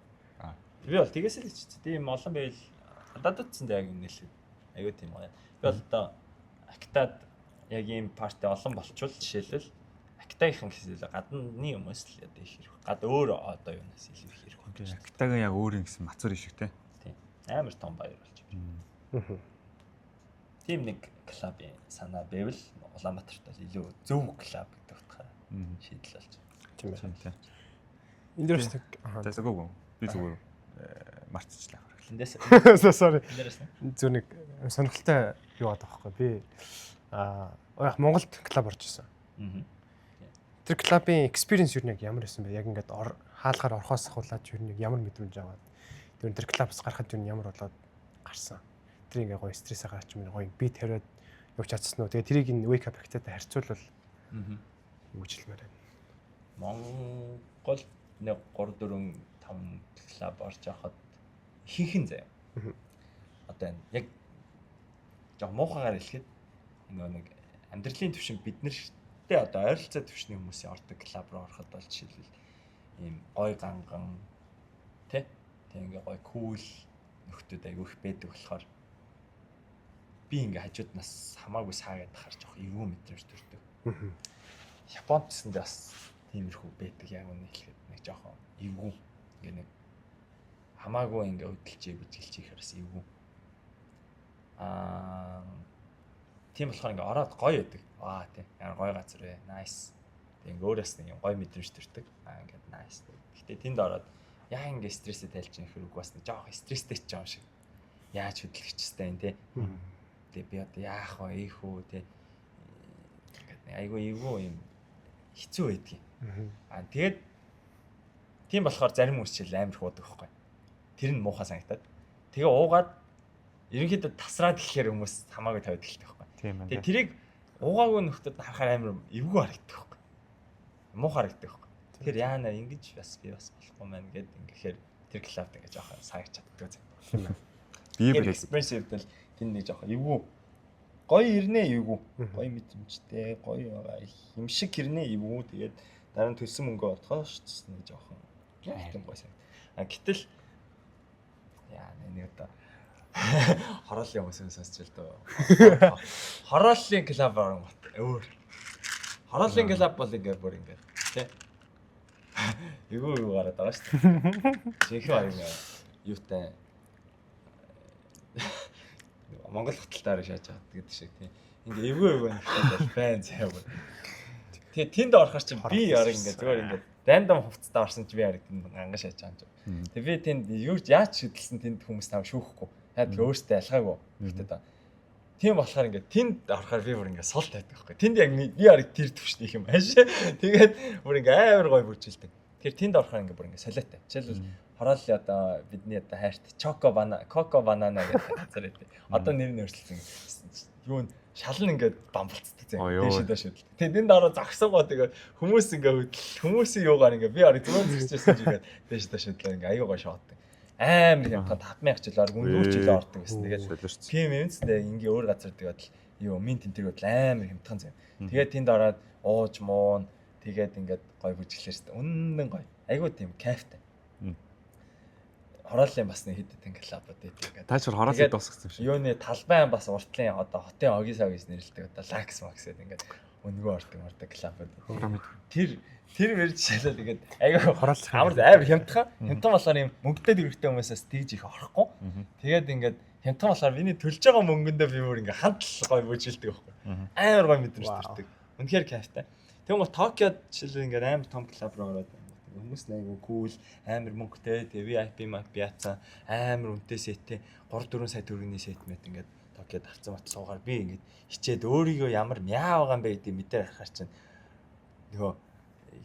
Би бол тэгээс л иччих. Тийм олон байл гадааддсан яг юм нэлээд аюу тийм гоё. Би бол одоо актад яг ийм парти олон болчвол жишээлбэл актагийнхан гэсэл гадны хүмүүс л одоо их хэрэг. Гад өөр одоо юунаас илүү их хэрэг. Тийм актагийн яг өөр юм гэсэн мацуур шиг те. Тийм. Амар том баяр болж байна. Тийм нэг клубын санаа байвал Улаанбаатарт бол илүү зөв клуб гэдэг утгаараа шийдэл болж байна. Тийм ээ. Тийм. Энэ дээр бас нэг За зүгөө. Би зүгээр мартчихлаа. Эндээс Sorry. эндээс Зүгээр нэг сонирхолтой юу байгаа байхгүй. Би яг Монголд клуб орж исэн. Тэр клубын experience юу нэг ямар байсан бэ? Яг ингээд хаалгаар орохоос ахуулаад юу нэг ямар мэдрэмж аваад тэр тэр клубс гарахад юу ямар болоод гарсан. Тэр ингээ гоё стрессээ гарч юм гоё би тариад явж чадсан уу? Тэгээ тэрийг энэ wake up effect-тэй харьцуулбал юу гэж хэлмээр байна. Монгол нэг 3 4 5 клуб орж явахад ихэнх нь заяа. Одоо энэ яг жоо муухагаар хэлэхэд нөгөө нэг амьдралын төвшин бид нартэй одоо ойролцоо төвшний хүмүүсийн ордог клуб руу ороход бол жишээлбэл ийм гой ганган тэ тэг ингээ гой кул нөхдүүд айгүй их байдаг болохоор би ингээ хажууднаас хамаагүй саагаад тахаар жоох эвгүй мэдрэмж төрдөг. Японд гэсэндээ бас тиймэрхүү байдаг яг үнэ хэлэхэд нэг жоохон эвгүй ингээ нэг хамаагүй ингээ хөдөлж бүжгэлж ихээр бас эвгүй. Тийм болохоор ингээ ороод гоё байдаг. Аа тийм ямар гоё газар вэ? Nice. Тэг ингээ өөрөөс нэг юм гоё мэдрэмж төрдөг. Ингээд nice. Гэтэ тэнд ороод яа ингээ стрессээ тайлж байгаа хэрэг бас нэг жоох стресстэй ч юм шиг. Яаж хөдлөх ч хэвээр юм те. Тэгээ би одоо яах вэ? Ийх үү те. Ингээд нэг айгүй эвгүй юм хэцүү байдгийг. Тэгээд тийм болохоор зарим хүмүүс чил амар их уудаг байхгүй. Тэр нь муухай санагдаад. Тэгээ уугаад ерөнхийдөө тасраад гэхээр хүмүүс хамаагүй тавиад эхэлдэг байхгүй. Тийм байна. Тэгээ тэрийг уугаагүй нөхдөд харахаар амар эвгүй харагддаг байхгүй. Муухай харагддаг байхгүй. Тэгэхээр яана ингэж бас би бас болохгүй маань гэд ингэхээр тэр клубт ингэ жоохон саагч чаддаг зэ. Тийм ээ. Би Тэр бүр experience бол тэнд нэг жоохон эвгүй гоё ирнэ эвгүй. Гоё мэдрэмжтэй, гоё байгаа юм шиг хэрнээ эвгүй. Тэгээд дараа нь төлсөн мөнгөө бодохоос ч нэг жоохон тийм гоё санагд. А гэтэл яа нэг одоо хорооллын хүмүүс юм сонсч л дөө. Хорооллын клуб оронгот өөр. Хорооллын клуб бол ингээ бүр ингээ тий. Эвгүй эвгүй гараад байгаа шүү дээ. Жинхэнэ баг ингээ юутай Монгол хотолтоор шааж аваад гэдэг шиг тий. Ингээ эвгүй эвгүй нөхдөд бол байна заяа бүр. Тэгээ тэнд орохоор чи би яраг ингээ зүгээр ингээ рандом хувцастай орсон чи би яраг тэнд ганга шааж байгаа юм чи. Тэгээ би тэнд юу ч яаж шидэлсэн тэнд хүмүүс там шүүхгүй. Яа тэгээ өөртөө ялгаагүй нөхдөд. Тийм болохоор ингээ тэнд орохоор би бүр ингээ сул тавьдаг байхгүй. Тэнд яг би яраг тэр төвшний юм ааш. Тэгээд бүр ингээ амар гоё бүржилдэг. Тэгэхээр тэнд орохоор ингээ бүр ингээ солиотой. Жишээлбэл хорооллын одоо бидний одоо хайрт Choco банана, Coco banana гэдэг газар байдаг. Одоо нэр нь өөрчлөсөн. Юу н шал нь ингээд бамбалцдаг зэ. Дээшээ доош хөдөлдөг. Тэгээд тэнд ороо зогсоогоо тэгээд хүмүүс ингээ хөдөл хүмүүсийн юугаар ингээ би орыг зүгээр зогсчихсан чи ингээд дээшээ доош хөдлөө ингээ аюу гоё шоотдаг. Амар хямдхан 5000 жил орог өнгөрч жил ордог гэсэн. Тэгээд солирч. тийм юм ч тэгээ ингээ өөр газар тэгээд Юу mint энэ бол амар хямдхан зав. Тэгээд тэнд ороод ууж муун тэгээд ингээд гоё бүжиглээ шүү дээ. Үнэн гоё. Айгуу тийм кайфтай. Хорооллын бас нэг хэд хэдэн клубууд байдаг ингээд. Тааш хорооллыг Тэгээд дуусгасан юм шиг. Юуны талбай бас уртлын одоо хотын огис огис нэрлэдэг одоо лакс макс гэдэг ингээд өнгөө ордог ордог клубууд. Тэр тэр мэр жишээлбэл ингээд айгүй Хорооллох амар амар хямдхан. Хямдхан болохоор юм мөнгөтэй дөрвтэй хүмүүсээс тэгж их орохгүй. Тэгээд ингээд хямдхан болохоор миний төлж байгаа мөнгөндөө би бүр ингээд хандл гоё бүжгэлдэг байхгүй. Амар гоё мэдрэмж төрдөг. Үнэхээр кайфтай. Тэгвэл Токиод жишээлбэл ингээд амар том клуб руу ороод хүмүүс нь айгүй cool, амар мөнгөтэй, тэгээ VIP мап яатсан, амар үнэтэй сеттэй 3 4 сая төгрөгийн сет мэт ингээд Токиод авцсан бат суугаар би ингээд хичээд өөрийгөө ямар мяа байгаа юм бэ гэдэг мэдээр харахаар чинь нөгөө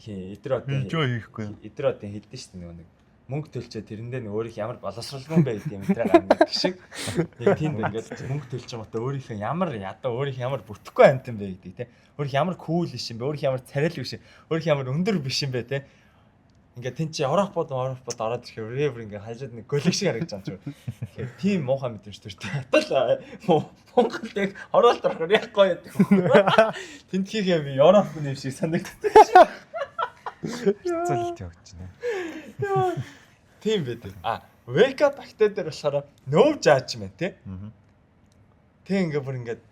эдэр одоо хийхгүй. эдэр одоо хэлдэж шүү дээ нөгөө нэг мөнгө төлчөө тэрэндээ нэг өөрийнх ямар боловсралгүй юм бэ гэдэг юм дээр гарна гэдэг шиг яг тэнд ингээд мөнгө төлж байгаа мата өөрийнх нь ямар ядаа өөрийнх ямар бүтэхгүй амт юм бэ гэдэг те өөрийнх ямар cool биш юм бэ өөрийнх ямар царайлаг биш өөрийнх ямар өндөр биш юм бэ те ингээд тэн чи Европод Европод ороод ирэхээр бүр ингээд хажууд нэг гөлөг шиг харагдаж байгаа юм чи. Тэгэхээр тийм муухай мэдрэмж төртэй. Атал Монголд яг хороолт орохоор яг гоё байдаг. Тентхийхээ би Европ хүн юм шиг санагддаг. Хэцүүлэлт явагдаж байна. Тийм байдаг. А wake up актер дээр болохоор no judgment тий. Тэг ингээ бүр ингээд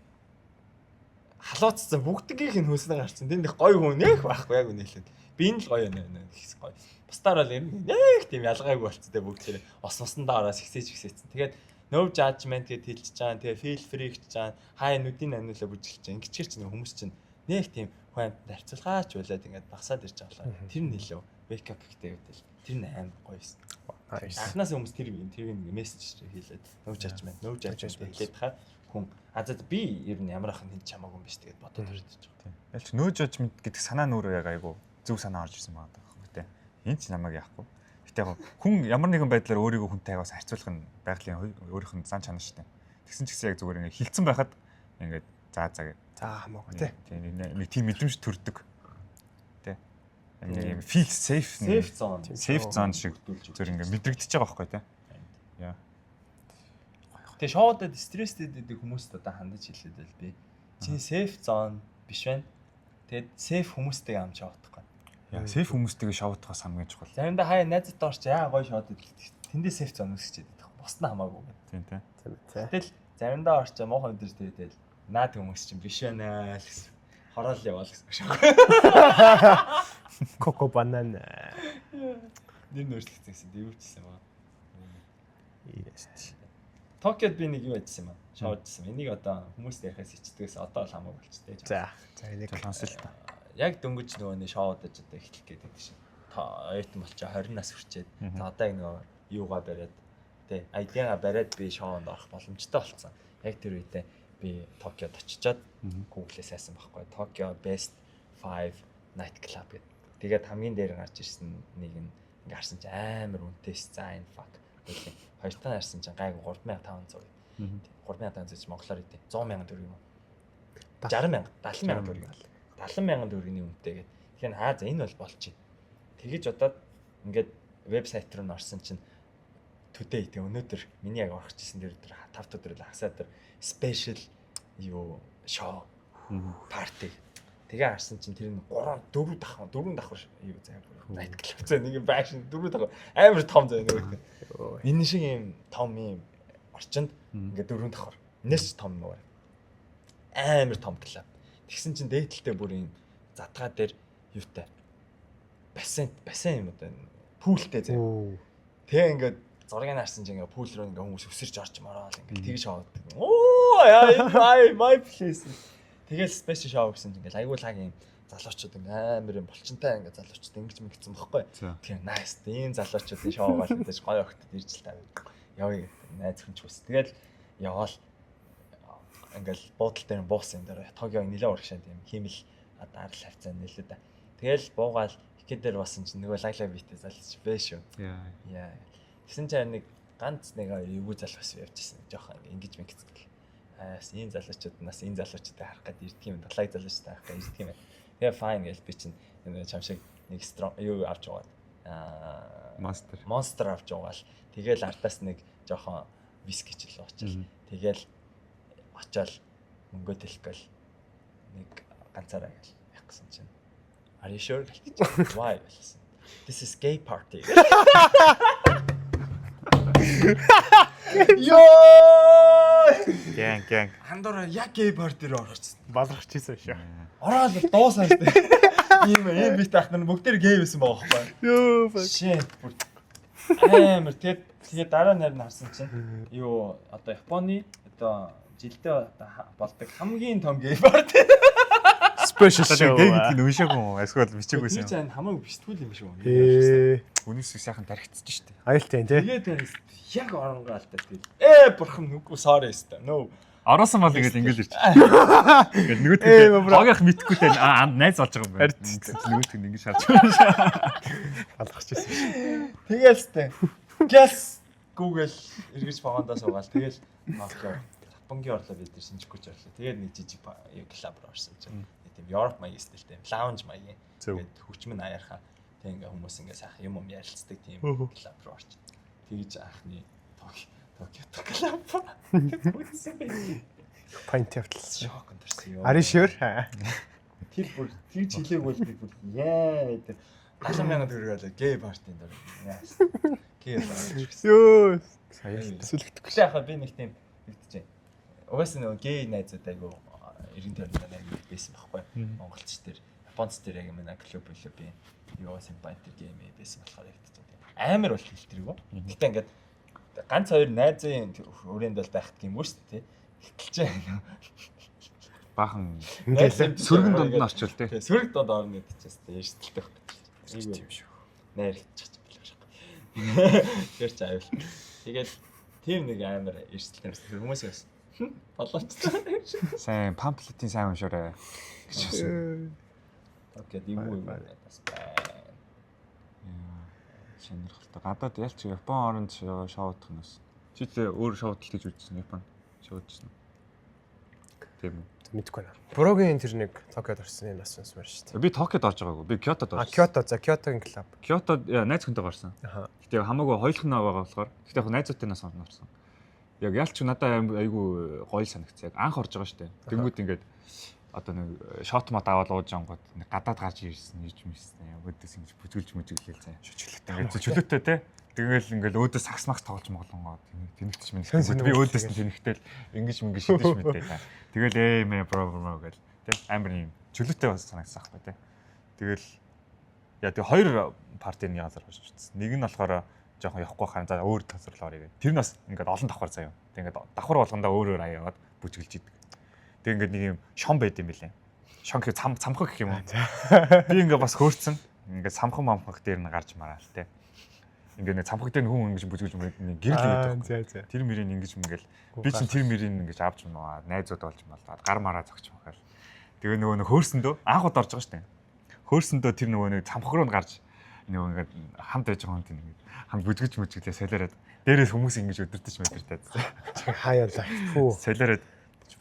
халууцсан бүгдгийнх нь хөөснө гарцсан. Тэнд их гоё хүн нэх байхгүй яг үнэ хэлээд. Би энэ л гоё нэ гэсэн гоё. Бусдаар бол ер нь нэг тийм ялгаагүй болцсон те бүгд тэр ус усандаа ороо сэгсээж гисээсэн. Тэгээд no judgment гэд хэлж чаан тэгээ feel free гэж чаан хаа нүдийн амнуулаа бүжиглэж чаан ингэчээр чинь хүмүүс чинь нэг тийм хүн амьтанд харьцуулгаач болоод ингээд багасаад ирж байгаа болохоор тэр нь илүү wake up гэдэг гэвэл тэр нь амар гоё юмсан. Анхнаас хүмүүс тэр тэр нэг мессеж хийлээд no judgment no judgment хэлээд хаа хүн а за би ер нь ямар ахын тэнд чамаагүй юм биш тэгээд бодоод орж байгаа. Ялч no judgment гэдэг санаа нүүрээ яг айгу зөв санаа орж ирсэн байгаа байхгүй тий. Энд ч намайг яахгүй. Гэтэ яг хүн ямар нэгэн байдлаар өөрийгөө хүнтэй бас харьцуулах нь байгалийн өөрийнх нь зан чанар шүү дээ. Тэгсэн ч гэсэн яг зүгээр ингээ хилцэн байхад ингээд за за гэ. За хамаагүй тий. Тийм нэг тийм мэдрэмж төрдөг. Тий. Нэг юм feel safe Safe zone. Safe zone шиг зүр ингээ мэдрэгдэж байгаа байхгүй тий. Яа. Тэгээ шоудад стресстэй байдаг хүмүүст одоо хандаж хэлээд байл би. Чиний safe zone биш байна. Тэгээд safe хүмүүстэйг амж шоудахгүй. Яа, safe хүмүүстэйгээ шоудахаас хамгийн чухал. Заримдаа хаяа найзтай орч яа гоё шоуд гэдэг. Тэндээ safe zone үүсчихэд байдаг. Бус нь хамаагүй гэдэг. Тийм тий. Тийм тий. Гэтэл заримдаа орч муухай өдөр тэгэл наад хүмүүс чинь биш байна л гэсэн. Хороол яваал гэсэн шок. Коко банана. Нэр нь өөрчлөгдсөн гэсэн. Дэвүүчсэн юм аа. Yes. Токиод би нэг юу ажилласан юм аа. Шоудсан. Энийг одоо хүмүүст ярихаас ичдгээс одоо л хамаагүй болчтой. За. За энийг Сонсё л та. Яг дөнгөж нөгөө нэг шоудаж одоо эхлэх гээд байдаг шин. Оюутан болчоо 20 нас хүрчээд за одоо яг нөгөө юугаа бариад тэ ID-гаа бариад би шоунд орох боломжтой болцсон. Яг тэр үедээ би Токиод очичоод Google-ээс хайсан байхгүй. Tokyo Best 5 Night Club гэдэг. Тэгээд хамгийн дээр гарч ирсэн нэг нь ингээ харсан чинь амар үнэтэй ш. За энэ fuck. Байлээ. Хоёр дахь харсан чинь гайгүй 3500. 3500 чи монголоор идэв. 100 мянган төгрөг юм уу? 60 мянга, 70 мянган төгрөг. 70 мянган төгрөгийн үнэтэй гэдэг. Тэгэхээр аа за энэ бол болж байна. Тэгэж бодоод ингээд вебсайт руу н орсон чинь today тэг өнөөдөр миний яг орох гэсэн тэр өдөр 5 өдөр л хагасаа өдөр special юу шоу party. Тэгээ харсан чинь тэр нь 3 4 давхар 4 давхар юу заа night club заа нэг юм байшин 4 давхар амар том заа нөгөө. Энэ шиг юм том юм орчинд ингээд 4 давхар. Энэс ч том нөгөө. Амар том клуб. Тэгсэн чинь дээдэлтэй бүр юм задгаа дээр юутай бассейн бассейн юм одоо pool тэй заа. Тэгээ ингээд зургийг харсан чинь ингээд pool руу ингээд хүмүүс өсөрч орч мороод ингээд тэгж шоудаг. Оо яа my place. Тэгэл special show гэсэн чинь ингээд айгуу лаг юм залуучууд ингээд амар юм булчинтай ингээд залуучууд ингэж мэгцэн бохгүй. Тэгэхээр nice ийм залуучуудын шоу гал гэж гоё огтод ирж л та. Явъя гэдэг найз хүн ч ус. Тэгэл яваал ингээл буудал дээр буусан юм дээр Токио нэлээ урагшаа тийм хиймэл одоо арал хавцаа нэлээ да. Тэгэл буугаал хикэ дээр басан чинь нөгөө лагла битээ залж бэ шүү. Яа. Яа. Тэгсэн чинь нэг ганц нэг эвгүй залуус явжсэн. Жохон ингэж мэгцэн гэл. Аа энэ залуучууд нас энэ залуучуудыг харах гээд ирдэг юм. Далайг залуучуудыг харах гээд ирдэг юм байна. Тэгээ fine гэж би чинь нэг чам шиг нэг strong юу авч яваад аа Monster. Monster авч яваал. Тэгэл ардаас нэг жоохон виски ч л уучаал. Тэгэл очиод Мөнгө төлөх гэл нэг ганцаараа гэл явах гэсэн чинь "Are you sure?" гэлээ. "Why?" гэлсэн. "This is gay party." Йоо! Gang gang. Андуура яг gay party руу орчихсон. Баларч хийсэн шүү. Ороод дуусаа шүү дээ. Ийм бит ах нар бүгд тэр гей байсан байгаа байхгүй. Йоо. Shit, бүр амар. Тэгээд дараа нь харин харсан чинь юу одоо Японы одоо жилдээ одоо болдог хамгийн том gay party. Special Одоо show. гей гэдгийг нь уншаагүй юм уу? Эсвэл бичээгүй Тэр юм. чинь хамаагүй биштгэл юм шиг байна. Ээ. Үнээс сайхан тархицж штэ. Аюултай тий. Тэгээд тэрээс яг оронгаа л та тэгэл ээ бурхан нүггүй sorry өстой. No. Ороосон бол ингээл ингээл ирчих. Ингээл нөгөөдг Ээ, нь бро. огийнх мэдхгүй те найз болж байгаа юм байна. Харин. Нөгөөдг нь ингэж харж байгаа. Баларч хийсэн шүү. Тэгэл өстой. Гяс Google эргэж вагондоо суугаал тэгэл Токио Японгийн орлоо бид нар шинжихгүй ч орлоо. Тэгээд нэг жижиг клуб руу орсон чинь нэг тийм Европ маягийн стилтэй lounge маягийн. Зөв. Тэгээд хөгжмөн аяархаа тэг ингээ хүмүүс ингээ сайхан юм юм ярилцдаг тийм клуб руу орч. Тэгж анхны Токио клуб. Тэгсэн байх. Pint явталсан. Шок өнөрсөн ёо. Are you sure? Тэр бүр тэгж хэлээг бол би бүр яа тэр 70 мянган төгрөг болоо гей партийн дор. Яас. Гей party. Йоо. Аюултай. Сүлэгдэхгүй. Гэхдээ яхаа би нэг тийм юу гэж юм. Угаасаа нөгөө гей найзууд айгу эргэн тойронд айгу их байсан байхгүй. Монголч тэр Японц тэр яг манай клуб клубын юу симпай тэр гей мэй байсан болохоор яг тийм. Амар бол хэлтрэг. Гэтэ ингээд ганц хоёр найзын өрөөнд бол байх юм үү шүү дээ. Гэтэл чи Баахан Ингээл сөргөн дунд нь орчвол те. Тэ сөрөг дунд орно гэдэг чинь тест эрсдэлтэй байх гэж. тийм шүү. Найрлагчих юм билээ шээ. Тэр чи аюул. Тэгээд тийм нэг амар эрсдэлтэй юмсан. Тэр хүмүүс бас болоочтой. Сайн памфлетийн сайн уншаарай гэж байна. Окей, дивүү юм бас байна. Сонирхолтой. Гадаад ялч Япон оронд шоудах нь бас. Чи тэ өөр шоудалт гэж үзсэн Япон шоудсан. Тийм үү? Мэдгүй байна. Брогийн тэр нэг Токиод орсон юм бас сонсмоор шүү дээ. Би Токиод орж байгаагүй. Би Кёотод А орсон. Кёото за Кёотогийн клуб. Кёотод найз хүнтэй гарсан. Аха. Гэтэ хамаагүй хоёулах нь байгаа болохоор. Гэтэ яг найзуудтай нас орсон. Яг ялч надад айгүй гоё санагцсан. Яг анх орж байгаа штэ. Тэнгүүд ингээд одоо нэг шот мот аваад ууж ангууд нэг гадаад гарч ирсэн ирж мэрсэн. Яг өөдөөс ингэж бүжгэлж мүжгэлээл заяа. Шүжгэлтэй. Ингээд чөлөөтэй те. Тэгэл ингээл өөдөөс сакс макс тоглож моглонгоо тэнэгтч Сэн мэнэгт. сэн Би өөдөөс нь тэнэгтэл ингэж мингэж шидэж мэдээ та. Тэгэл ээ мэ бро бро гэл те. Амар юм чөлөөтэй бас санагдсан аахгүй те. Тэгэл яа тэг хоёр партийн нэг газар орж ирсэн. Нэг нь болохоор жоохон явахгүй хаа за өөр газар л орё гэх. Тэр нь бас ингээд олон давхар заяа. Тэг ингээд давхар болгондоо өөр өөр аяагаад бүжгэлж идэг. Тэг ингээд нэг юм шон байд юм билээ. Шон гэх цам цамхаг гэх юм уу? Би ингээд бас хөөрцөн. Ингээд самхан мамхаг дээр нь гарч мараал те. Ингээд нэг цамхаг дээр нь хүн ингэж бүжгэлж нэг гэрэл хийдэг. За за. Тэр мөрийг ингэж ингээл би чинь тэр мөрийг ингэж авч маа найзууд болж малаад гар мараа зогч махаал. Тэгээ нөгөө нэг хөөрсөндөө анх удаа орж байгаа шүү дээ. Хөөрсөндөө тэр нөгөө нэг цамхаг руу нь гарч нөгөө ингээд хамт байж байгаа хүн ингээд хамт бүжгэж мүжгэлээ солиороод дээрээс хүмүүс ингэж өдөртөж мэдэртэй. Хаяалаа. Фүү. Солиороод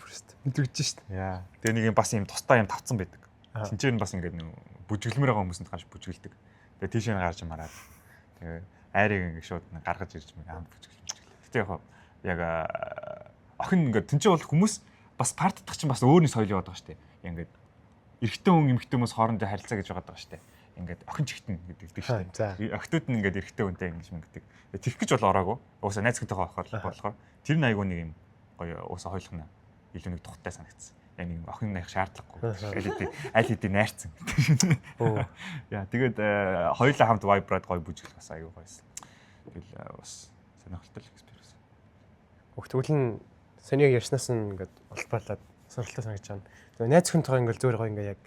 Бүрст. Мэдрэгдэж шүү дээ. яа. Тэгээ нэг юм бас юм тусдаа юм тавцсан байдаг. Аа. Тинчээр нь бас ингээд нэг бүжгэлмээр байгаа хүмүүсэнд гарч бүжгэлдэг. Тэгээ тийшээ нь гарч мараад тэгээ айрыг ингээд шууд нэг гаргаж ирж мэг хамт бүжгэлж мүжгэлээ. Гэтэ яг яг охин ингээд тэнцээ бол хүмүүс бас партдах чинь бас өөр нэг соёл яваад байгаа шүү дээ. Ингээд эрэгтэй хүн эмэгтэй хүмүүс хоорондоо харилцаа гэж байгаа шүү дээ. Ингээд охин чигтэн гэдэг шүү Аа, дээ. за. Охтууд нь ингээд эрэгтэй хүнтэй ингэж мэгдэг. Тэгэх гэж бол ороогүй. Уусаа найз хүнтэйгээ орохоор болохоор тэр нь айгүй нэг юм гоё уусаа хойлох нь илүү нэг тухтай санагдсан. Яг нэг охин наях шаардлагагүй. Аль хэдийн аль хэдийн найрцсан. Оо. Яа тэгээд хоёулаа хамт vibe-раад гоё бүжиглэх бас айгүй гоёсэн. Тэгэл бас сонирхолтой л experience. Өгт тэгвэл нь саний яг ярьснаас нь ингээд улбарлаад сонирхолтой санагдаж байна. Тэгээ найз хүнтэйгээ ингээд зөөр гоё ингээд яг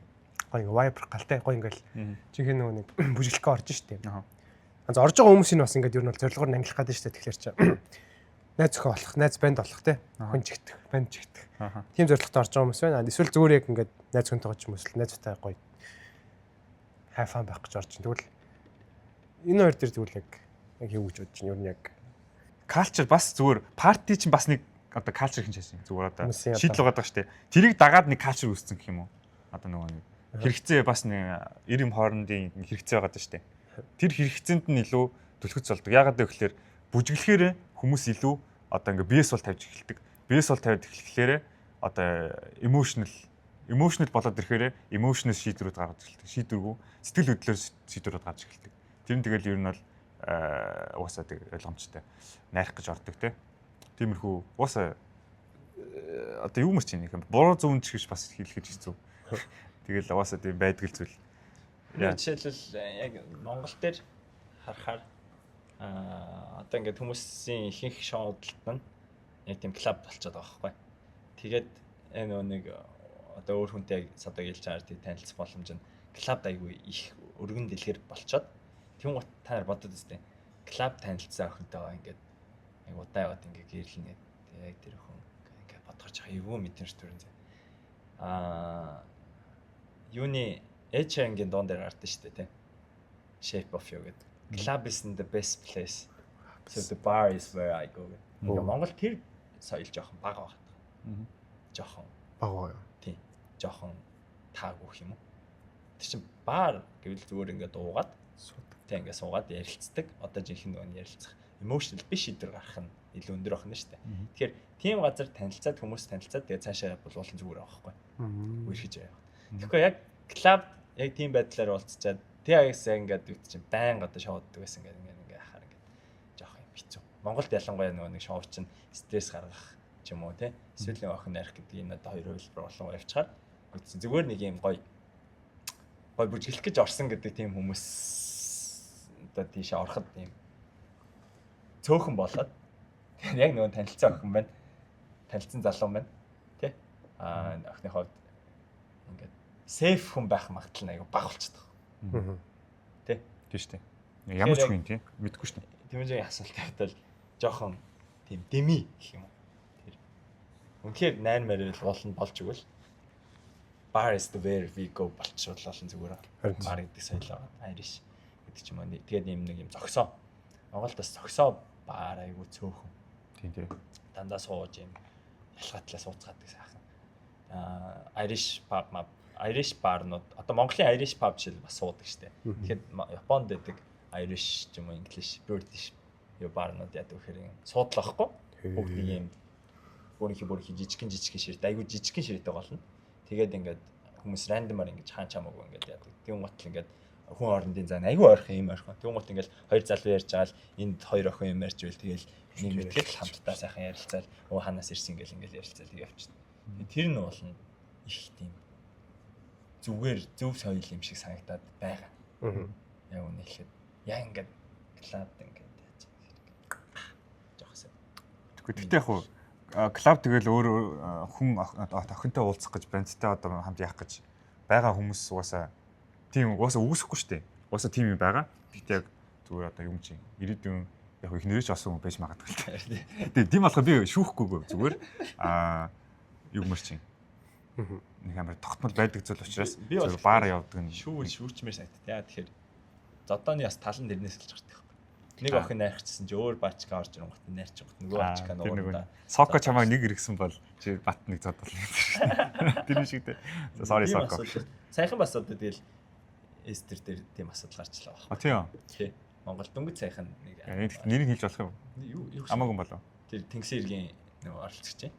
гоё ингээд vibe галтай гоё ингээд жинхэнэ нөгөө нэг бүжиглэхээ орж штэ. Аа. За орж байгаа хүмүүсийн бас ингээд ер нь бол зорилгоор нь ангилах гэдэг штэ. Тэгэхээр чи найз өхөө болох, найз банд болох те. Хүн чигтэх, банд чигтэх. Аха. Тийм зорилготой орж байгаа хүмүүс байна. Эсвэл зүгээр яг ингээд найз хүнтэйгээ ч юм уу эсвэл найзтай гоё have fun байх гэж орж ин. Тэгвэл энэ хоёр дээр тэгвэл яг яг юу гэж бодож байна? Ер нь яг Culture бас зүгээр party чинь бас нэг одоо culture хин шээсэн. Зүгээр одоо Хүмүүсийн одоо- шийдэл байгаа даа штэ. Тэрийг дагаад нэг culture үүссэн гэх юм уу? Одоо нөгөө нэг хэрэгцээ бас нэг эр юм хоорондын хэрэгцээ байгаа даа штэ. Тэр хэрэгцээнд нь илүү түлхэц болдог. Яагаад гэвэл бүжиглэхээр хүмүүс илүү одоо ингээ биес бол тавьж эхэлдэг. Биес бол тавиад эхлэхлээрээ одоо emotional болоод ирэхээр emotional шийдвэрүүд гаргаж эхэлдэг. Шийдвэргүй сэтгэл хөдлөлөөр шийдвэрүүд гарч эхэлдэг. Тэр нь тэгэл ер нь бол угаасаа тэг ойлгомжтой. Найрах гэж ордог те. Тиймэрхүү угаасаа одоо юу мөр чинь юм буруу зөв ч гэж бас хэлэх хэцүү. Тэгэл угаасаа тийм байдаг л зүйл. Яа, жишээлбэл яг Монгол дээр харахаар одоо ингээд хүмүүсийн ихэнх шоудлт нь яг тийм клуб болчиход байгаа байхгүй. Тэгээд энэ нөгөө нэг одоо өөр хүнтэй яг садаг хэлж байгаа тийм танилцах боломж нь клубд айгүй их өргөн дэлгэр болчоод, тийм гот та нар бодод үстэй. Клуб танилцсан охинтойгоо ингээд яг удаа яваад ингээд гэрлэнэ. Тэгээд яг тэр хүн ингээд бодгорч байгаа эвгүй мэдрэмж төрөн зэ. Юуны Ed Sheeran-гийн дуун дээр гардаг шүү дээ, тийм. Shape of You гэдэг. "Club isn't the best place. So the bar is where I go" гэдэг. Тэгээ Монгол тэр соёл жоохон бага байна. Жоохон Бага юу. Тийм. Жоохон таагүй юм уу? Тэр чинь бар гэвэл зүгээр ингээд уугаад Суудаг. Тийм, ингээд суугаад ярилцдаг. Одоо жинхэнэ нөгөө ярилцах emotional биш шийдвэр гаргах нь илүү өндөр байна шүү дээ. Тэгэхээр тийм газар танилцаад, хүмүүс танилцаад, тэгээ цаашаа явбал болон зүгээр байгаа байхгүй. Үерхэж явах. Тэгэхгүй яг клуб яг тийм байдлаар уулзчаад тэгээ ягсаа ингээд үт чинь байнга одоо шоуддаг байсан, ингээд хахаар ингээд жоох юм хэцүү. Монголд ялангуяа нөгөө нэг шоу чинь стресс гаргах ч юм уу, те, эсвэл нэг охин найрах гэдэг энэ одоо хоёр хувилбар олон явчихаар үтсэн, зүгээр нэг юм гоё гоё бүжиглэх гэж орсон гэдэг тийм хүмүүс одоо тийшээ ороход тийм цөөхөн болоод, тэгэхээр яг нөгөө танилцсан охин байна. Танилцсан залуу байна. Тэ? Охины хувьд ингээд safe хүн байх магадлал нь айгүй бага болчихдог. Тэ? Тийм шүү дээ. Ямар ч хүн тийм мэдгүй шүү дээ. Тэмэжийн асуулт тавьтал жоохон тийм деми гэх юм уу. Тэр үнэхээр найр марил ууланд болж игэл "bar is the where we go" болчихвол олон зүгээр. Харин. Бар гэдэг соёл байгаа. Irish гэдэг ч юм уу. Тэгээд ийм нэг юм зогсоо. Монголд бас зогсоо бар айгүй цөөхөн. Тийм тийм. Дандаа сууж юм ялгаатлаа сууцгаадаг сайхан. Irish pub мап, Irish барнууд, одоо Монголын Irish pub жишээл бас суудаг штэ. Тэгэхээр Японд байдаг Irish ч юм уу, English, British юу барнууд яадаг вэхээр юм суудлаа байхгүй. Бүгд нэг юм бүрийнхээ бүрийнхээ жижигхэн жижигхэн ширээ, айгүй жижигхэн ширээтэй болно. Тэгээд ингээд хүмүүс random аар ингээд хаан чамаагүй ингээд яадаг. Тэгүн готл ингээд хүн орондын зан айгүй ойрхон юм ойрхон. Тэгүн гот ингээд хоёр залуу ярьж байгаа л энд хоёр охин юм ярьж байл, тэгэл нэг мэтгэл хамтдаа сайхан ярилцаал, өө ханаас ирсэн ингээл ингээл ярилцаал, тэг явчихна. Тэр нь болно их тийм зүгээр зөв соёл юм шиг санагдаад байгаа. Яг үнэ хэлэхэд яг ингээд клуб ингээд яаж жоохсон. Тэгэхдээ яг хуу клуб тэгэл өөр хүн охинтой уулзах гэж, бандтай одоо хамт явах гэж байгаа хүмүүс угаасаа тийм угаасаа үүсэхгүй шүү дээ. Угаасаа тийм юм байгаа. Гэхдээ яг зүгээр одоо юм чинь ирээдүйн яг их нэрэж олсон хүн байж магадгүй л дээ. Тэгээ тийм болохоор би шүүхгүйгүй, зүгээр юу мөр чинь нэг амар тогтмол байдаг зүйл учраас Би бол зүгээр баар явдаг нь шүүвэл шүүрчмээр санагдав. Яа, тэгэхээр зодооны бас тал нь тэрнээс л гардаг байхгүй. Нэг охин найрахчихсан чи өөр баачка орж ирэнгүүт найрчихгот нөгөө баачка тэр нөгөө нөгөө Соко чамайг нэг иргсэн бол чи бат нэг зодол. Тэр шиг дээ. Sorry, Соко. Саяхан бас одоо тэгэл Эстер дээр тийм асуудал гарчлаа А байхгүй. тийм үү. Тий. Монгол дөнгөж саяхан нэг Энэ нэрийг хэлж болох юм. Юу юу Амаагүй болов. Тэр Тэнгисийн эргийн нөгөө оролцогч юм.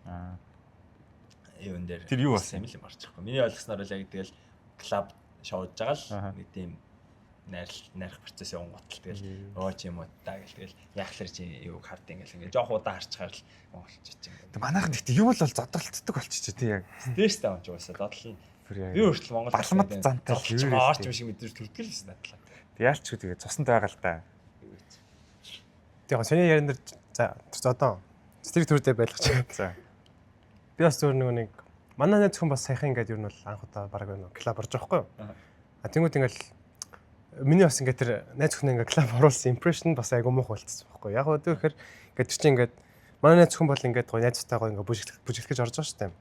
Юун дээр Тэр юу болсон юм л юм орчихгүй. Миний ойлгосноор л яг тэгэл клуб шоуж байгаа л нэг тийм найрал найрах процесс явангуут л тэгэл өө чи юм уу та гэл, тэгэл яхлаар чи юуг хард ингээл ингээл жоох удаа харчаар л монголч чи Тэг манайхан гэхдээ юу л бол зодолцдог болчих тий яг. Стресстэй юм чи уусаа зодол нь Бүр яг. Би хүртэл Монгол Балмад зантай л л орч юм шиг мэдэрч төрдөг л байсан надлаа. Яалч үү, тэгээ цуснд байгаа л та. Тэгээ сони яран дээр, за, тэр зодон сэтгэл төрдөө байлгаж. За. Би бас зүгээр нөгөө нэг манай найз зөвхөн бас саяхан ингээд ер нь бол анх удаа баг нөгөө клуб орж байгаа байхгүй юу? А тэнгууд ингээл миний бас ингээд тэр найз зөвхөн ингээд клуб оруулсан impression бас айгу муухай болчихсон байхгүй юу? Яг гоо тэгэхээр ингээд тэр чинь ингээд манай найз зөвхөн бол ингээд гоё найзтайгаа ингээд бүжиглэх бүжиглэх гэж орж байгаа шүү дээ.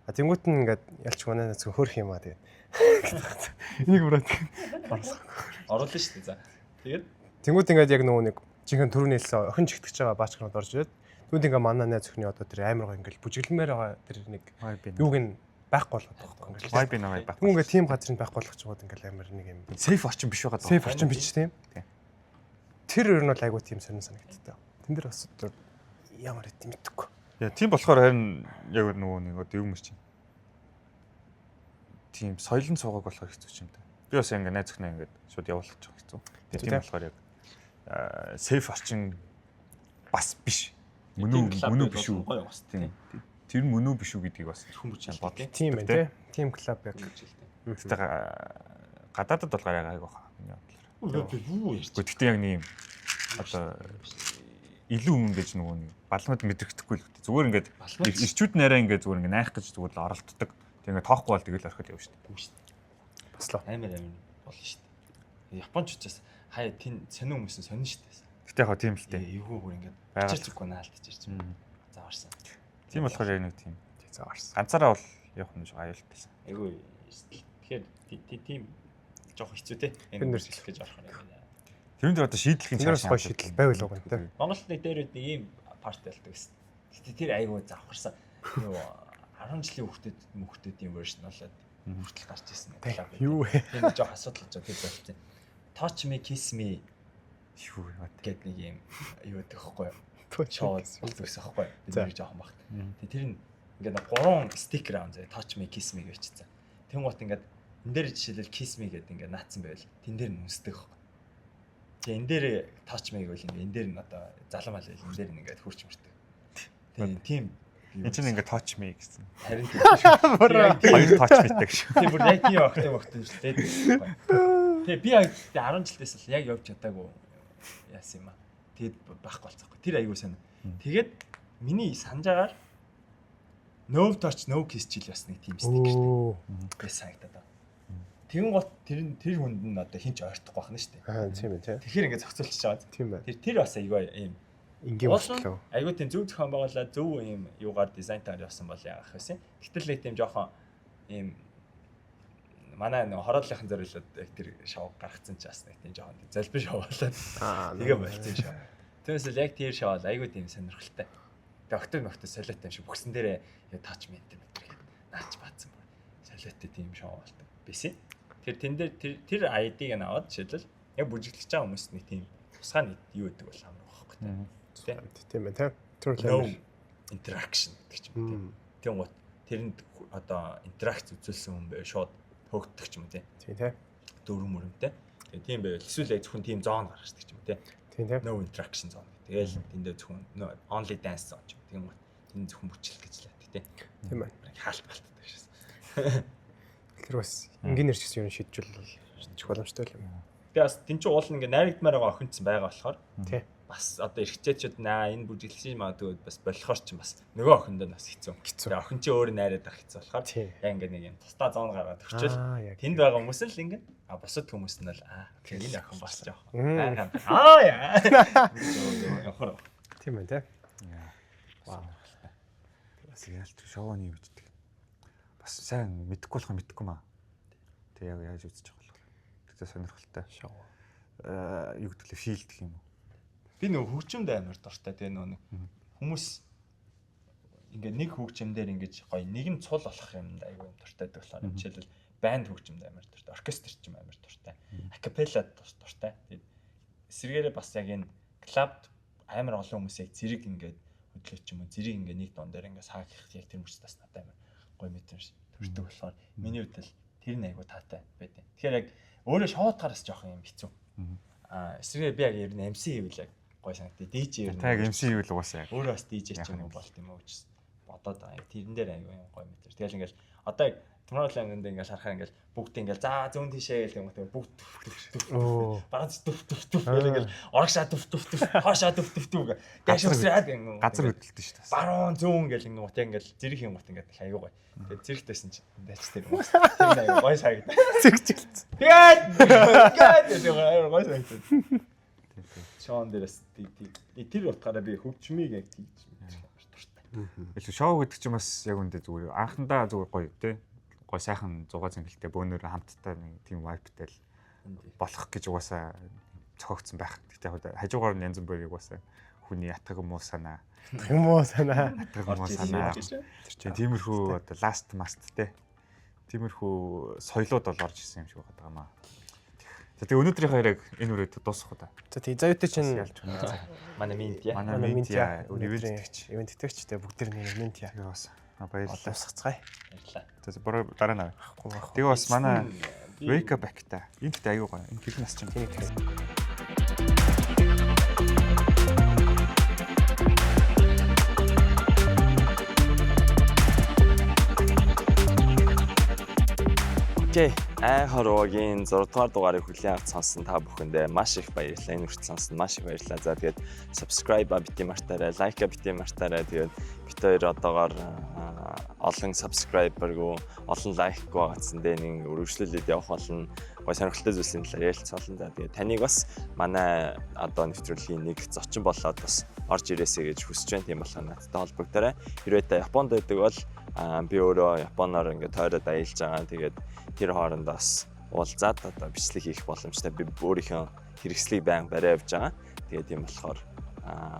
А тэнгууд нь ингээд ялч манай найз зөвхөн хөөх юм аа тэгээд. Энийг бүрээд оруулах. Оруулна шүү дээ. За. Тэгээд Тэнгууд ингээд яг нөгөө нэг жинхэнэ түрүүний хэлсэн охин чигтгэж байгаа баачгнууд орж ирээд түүнд ингээ манай найз зөвхний одоо тэр амар гоё ингээл бүжиглэмээр байгаа тэр нэг Вай би. юуг нь байхгүй болгоод байгаа байхгүй ингээл. Вай би намайг бат. Тэгүн ингээ тийм газрыг байхгүй болгочихгоод ингээл амар нэг юм Safe орчин биш байгаа даа. safe орчин биш тийм. Тийм. Тэр ер нь бол айгуу тийм сонин санагддаг. Тэн дээр бас одоо ямар хэт мэдэхгүй. Яа, тийм болохоор харин яг нөгөө нэг одоо юу юм чинь. Тийм соёлын цуугааг болохоор хэцүү ч юм да. Би бас ингээ найз охиноо ингээд шууд явуулах гэж хэцүү. Тэгээ тийм болохоор яг safe орчин бас биш. Мөн үү, мөн үү биш үү? Гоё бас Тийм. Тэр мөн үү биш үү гэдгийг бас Хүн бүжийл бодлоо. Тийм байна тий. Team club яг. Гэтэ гадаадад бол гараа гайг баха. Миний бодлоор. Би юу ярьж Гэхдээ тэгтээ яг нэг юм одоо илүү өмнө гэж нөгөө нэг балмад мэдрэгдэхгүй л үү. Зүгээр ингээд Балмад ирчүүд нэрээ ингээд зүгээр ингээд найх гэж зүгээр л оролддог. Тэг ингээд тоохгүй бол тэгэл орхил явна шүү дээ. шүү дээ. Бас л. Амар амар болно шүү дээ. Японч учраас хаяа тэн сонин хүмүүс нь сонин шүү дээ. Гэтэ яг хаа тийм л дээ. Эвгүй бүр ингээд Байгаль. бичэр зүггүй наалтж ирж байна. Заваарсан. Тийм болохоор яг нэг тийм Тий заарсан. ганцаараа бол явах нь жоо аюултай. Эвгүй. Тэгэхээр тийм жоох хэцүү те. Тэр нэр хэлэх гэж орох юм. Тэрэн дээр одоо шийдлэхийн Тэр бас гоё шийдэл байвал уг нь тий. Монголд нэг дээр үед нэг ийм парти болдог гэсэн. Гэтэ тэр айгүй завхарсан. Юу 10 жилийн хүүхдүүд мөхтүүдийн version болоод хүртэл гарч ирсэн. Тий. Юу вэ? Тэр нэг жоох асуудал болж байгаа тэр болчихсон. Touch me kiss me Юу юм бэ? гэдэг нэг юм юу гэдэг хөхгүй юу? Шоу болдог гэсэн хөхгүй юу? Бид За. нэг жоохон багт. Тэгээ тэр нь ингээд нэг гурван стикер аав заяа touch me kiss me гэж бичсэн. Тэн гут ингээд энэ дээр жишээлбэл kiss me гэдэг ингээд наацсан байвал тэн дээр нь үнсдэг хөхгүй. Тэгээ энэ дээр touch me гэвэл ингээд энэ дээр нь одоо залан мал байл энэ дээр нь ингээд хурч мөртөг. Тэгээ тийм Энд чинь ингээд touch me гэсэн. харин тийм. Хоёр touch me-тэй гэж. Тийм бүр яг тийм охтой мохтой шүү дээ. Тэгээ би яг 10 жилдээс л яг явж чадаагүй яасан юм аа. Тэгээд байхгүй болцоохгүй. Тэр аягүй сайн. Тэгээд миний санджаагаар No touch no kiss жил бас нэг тийм стикертэй Оо. байсан санагдаад байна. Тэгэн гот тэр нь тэр хүнд нь одоо хинч ойртохгүй байх нь шүү дээ. Аа тийм ээ тий. Тэгэхээр ингээд зохицуулчихж байгаа. Тийм байна. Тэр тэр бас аягүй юм Энгийн Уул нь болтлоо. Айгуу тийм зөв зохион байгуулаад зөв юм юугаар дизайнтаар явсан бол яах вэ? Гэтэл нэг тийм жоохон юм манай нэг хорооллынхан зориулаад яг тэр шоу гаргацсан ч бас нэг тийм жоохон тийм залбир шоу болоод Аа тэгээ болцсон шоу. Түүнээс л яг тэр шоу бол айгуу тийм сонирхолтой. Тэгээ октод моктод солиотой юм шиг бүхсэн дээрээ яа тач мент мент гэдэг наач баацсан бүр солиотой тийм шоу болдог. Бисэн. Тэр тэн дээр тэр тэр ID-г нь аваад жишээлбэл яг бүжиглэж байгаа хүмүүс нэг тийм тусгай нэг юу гэдэг бол амар байхгүй. Тэ. Тийм байна тий. Тэр л No амар. interaction гэдэг ч юм уу тийм. Тэгэн гут тэрэнд одоо интеракц үзүүлсэн хүн байв шууд хөөгддөг ч юм уу тийм. Тийм тий. Дөрөв мөрөмтэй. Тэгээ тийм байвал эсвэл яг зөвхөн тийм зон гаргацдаг ч юм уу тийм. Тийм тий. No interaction zone гэх. Тэгэл тэндээ зөвхөн no only dance zone ч юм. Тэгэн гут тэнд зөвхөн бүчлэх гэж л байдаг тийм. Тийм байна. Нэг хаалт балтдаг шээс. Тэр бас энгийн нэр ч гэсэн ер нь шийдвэл шийдчих боломжтой л юм. Тэгээ бас тэн чинь уул нь ингээ найрагдмаар байгаа охинцсан байгаа болохоор Тий. бас одоо эрхчээчүүд наа энэ бүжиглсэн магадгүй бас болохоор ч бас нөгөө охиндоо бас хэцүү. Хэцүү. Тэгээ охин чи өөр найраад ах хэцүү болохоор Тий. яг ингээ нэг юм тусдаа зон гаргаад өчөл Аа яг. Тэнд байгаа хүмүүс л ингэ а бусад хүмүүс нь л аа тэгэхээр энэ охин бас жоох. Мм. Аа яа. Явахаар. Тийм байна тий. Вау. Тэгэл тэр шоуны юу гэдэг. Бас сайн мэдэхгүй болох юм мэдэхгүй маа. Тэг яг яаж үзэж байгаа болохоор. Тэгтээ сонирхолтой. Шоу. Аа юу гэдэг лээ филд гэх юм уу? Би нөгөө хөгжимд амар дуртай тэгээ нөгөө нэг хүмүүс ингээ нэг хөгжим дээр ингэж гоё нэг нь цул болох юмд айгүй юм дуртай гэдэг болохоор жишээлбэл банд хөгжимд амар дуртай, оркестр ч юм амар дуртай, акапелла дуртай. Тэгээд эсрэгээрээ бас яг энэ клубд амар олон хүмүүс яг зэрэг ингээд хөдлөөч ч юм уу зэрэг ингээд нэг дун дээр ингээд сааг хийх яг тэр мөрч бас надад амар гоё мэдрэмж төрдөг болохоор миний хувьд л тэр нь айгүй таатай байдیں۔ Тэгэхээр яг өөрөө шоудахаар бас жоохон юм хэцүү. Аа эсрэгээр би яг ер нь MC хийвэл яг гоё санагдав. DJ ер нь Та яг MC хийвэл угаасаа яг. өөрөө бас DJ ч юм уу болт юм уу гэж бодоод байгаа юм. Тэрэн дээр аягүй юм гоё мэдэр. Тэгэл ингээл одоо яг Tomorrowland ингээл харахаар ингээл бүгд ингээл за зүүн тийшээ гэл юм уу бүгд түф түф түф Оо. баруун түф түф түф гэл ингээл урагшаа түф түф түф хоошаа түф түф түф гэл дээш өсрээд ингэн Газар хөдөлтөн шүү дээ. баруун зүүн гэл ингэн гут яг ингээл зэрэг юм гут ингээд аягүй гоё. Тэгээд зэрэгтэйсэн чинь дайч тэр юм. Тэр аягүй гоё санагдав. Зэгжилт. Тэгээд ингээд гэдэг аягүй гоё санагдав. Шоун дээрээс тэр утгаараа би хөгжмийг яг тийж мэдэх амар дуртай. Илүү шоу гэдэг чинь бас яг үндэ зүгээр анхандаа зүгээр гоё те. Гоё сайхан зугаа зингэлтэй бөөнөр хамттай нэг тийм vibe-тай л болох гэж угаасаа зохиогдсон байх. Гэхдээ яг хажуугаар нь янз бүрийг угаасаа хүний ятгаг муу санаа, Юм уу санаа. ятгаг муу санаа. Тэр Тиймэрхүү одоо last must те. Тиймэрхүү соёлууд бол орж ирсэн юм шиг байгаа маа. За тэгээ өнөөдрийнхөө яриаг энэ үрээд дуусгах уу та. За тий за юутай чинь Ялж өнөө. Манай Минтя. Манай Минтя ивент тэгч. Ивент тэгч те бүгд тэр нэр Минтя. Тэгээ бас баярлалаа. Дуусгацгаая. Баярлалаа. За бороо дараа нь авъя. Тэгээ бас манай Wake Up Act-та. Энэ дэхтэй аюу гоё. Энэ хэрэг нас чинь. Тийм тийм. Окей. Ай хорвогийн 6 дугаар дугаарыг хүлээн авч сонссон та бүхэндээ маш их баярлалаа. Энэ хүртэл сонссон маш их баярлалаа. За тэгээд subscribe бити мартаарай, like бити мартаарай. Тэгээд бит хоёр одоогоор олон subscriber-гүй, олон like-гүй байгаадсан дээ нэг өргөжлүүлээд явах болно. Гой сонирхолтой зүйлсийн талаар ярилцах болно. За тэгээд таныг бас манай одоо нэвтрүүлгийн нэг зочин болоод бас орж ирээсэй гэж хүсэж байна. Тийм болохоор надтай холбогдоорой. Хэрвээ та Японд байдаг бол би өөрөө Японоор ингээд тойроод аялж байгаа. Тэгээд тэр хооронд бас уулзаад одоо бичлэг хийх боломжтой. Би өөрийнхөө хэрэгслийг байнга бариа явж байгаа. Тэгээд тийм болохоор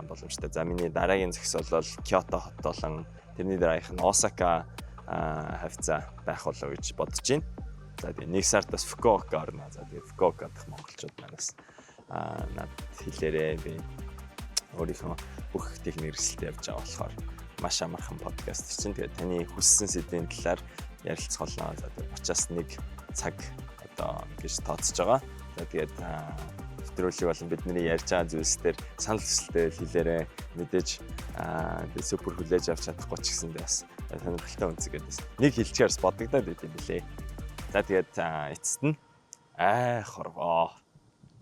боломжтой. За миний дараагийн зохисол бол Киото хот болон тэрний дараагийнх нь Осака хавцаа байх болов гэж бодож байна. За тэгээ нэг сард бас Фукуока орно. За тэгээ Фукуока дахь монголчууд манаас надад хэлээрэй. Би өөрийнхөө бүх техник хэрэгсэлтэй явж байгаа болохоор маш амархан подкаст чинь. Тэгээд таны хүссэн сэдвийн талаар ярилцах болно. За тэгээд 30-аас 1 цаг одоо гэж тооцож байгаа. За тэгээд нэвтрүүлэг болон бидний ярьж байгаа зүйлс дээр санал хүсэлтээ хэлээрэй. Мэдээж тэгээд супер хүлээж авч чадахгүй ч гэсэндээ бас сонирхолтой үнцэг гэдээс нэг хэлчихээрс бодогдоод байт юм билээ. За тэгээд эцэст нь ай хорвоо.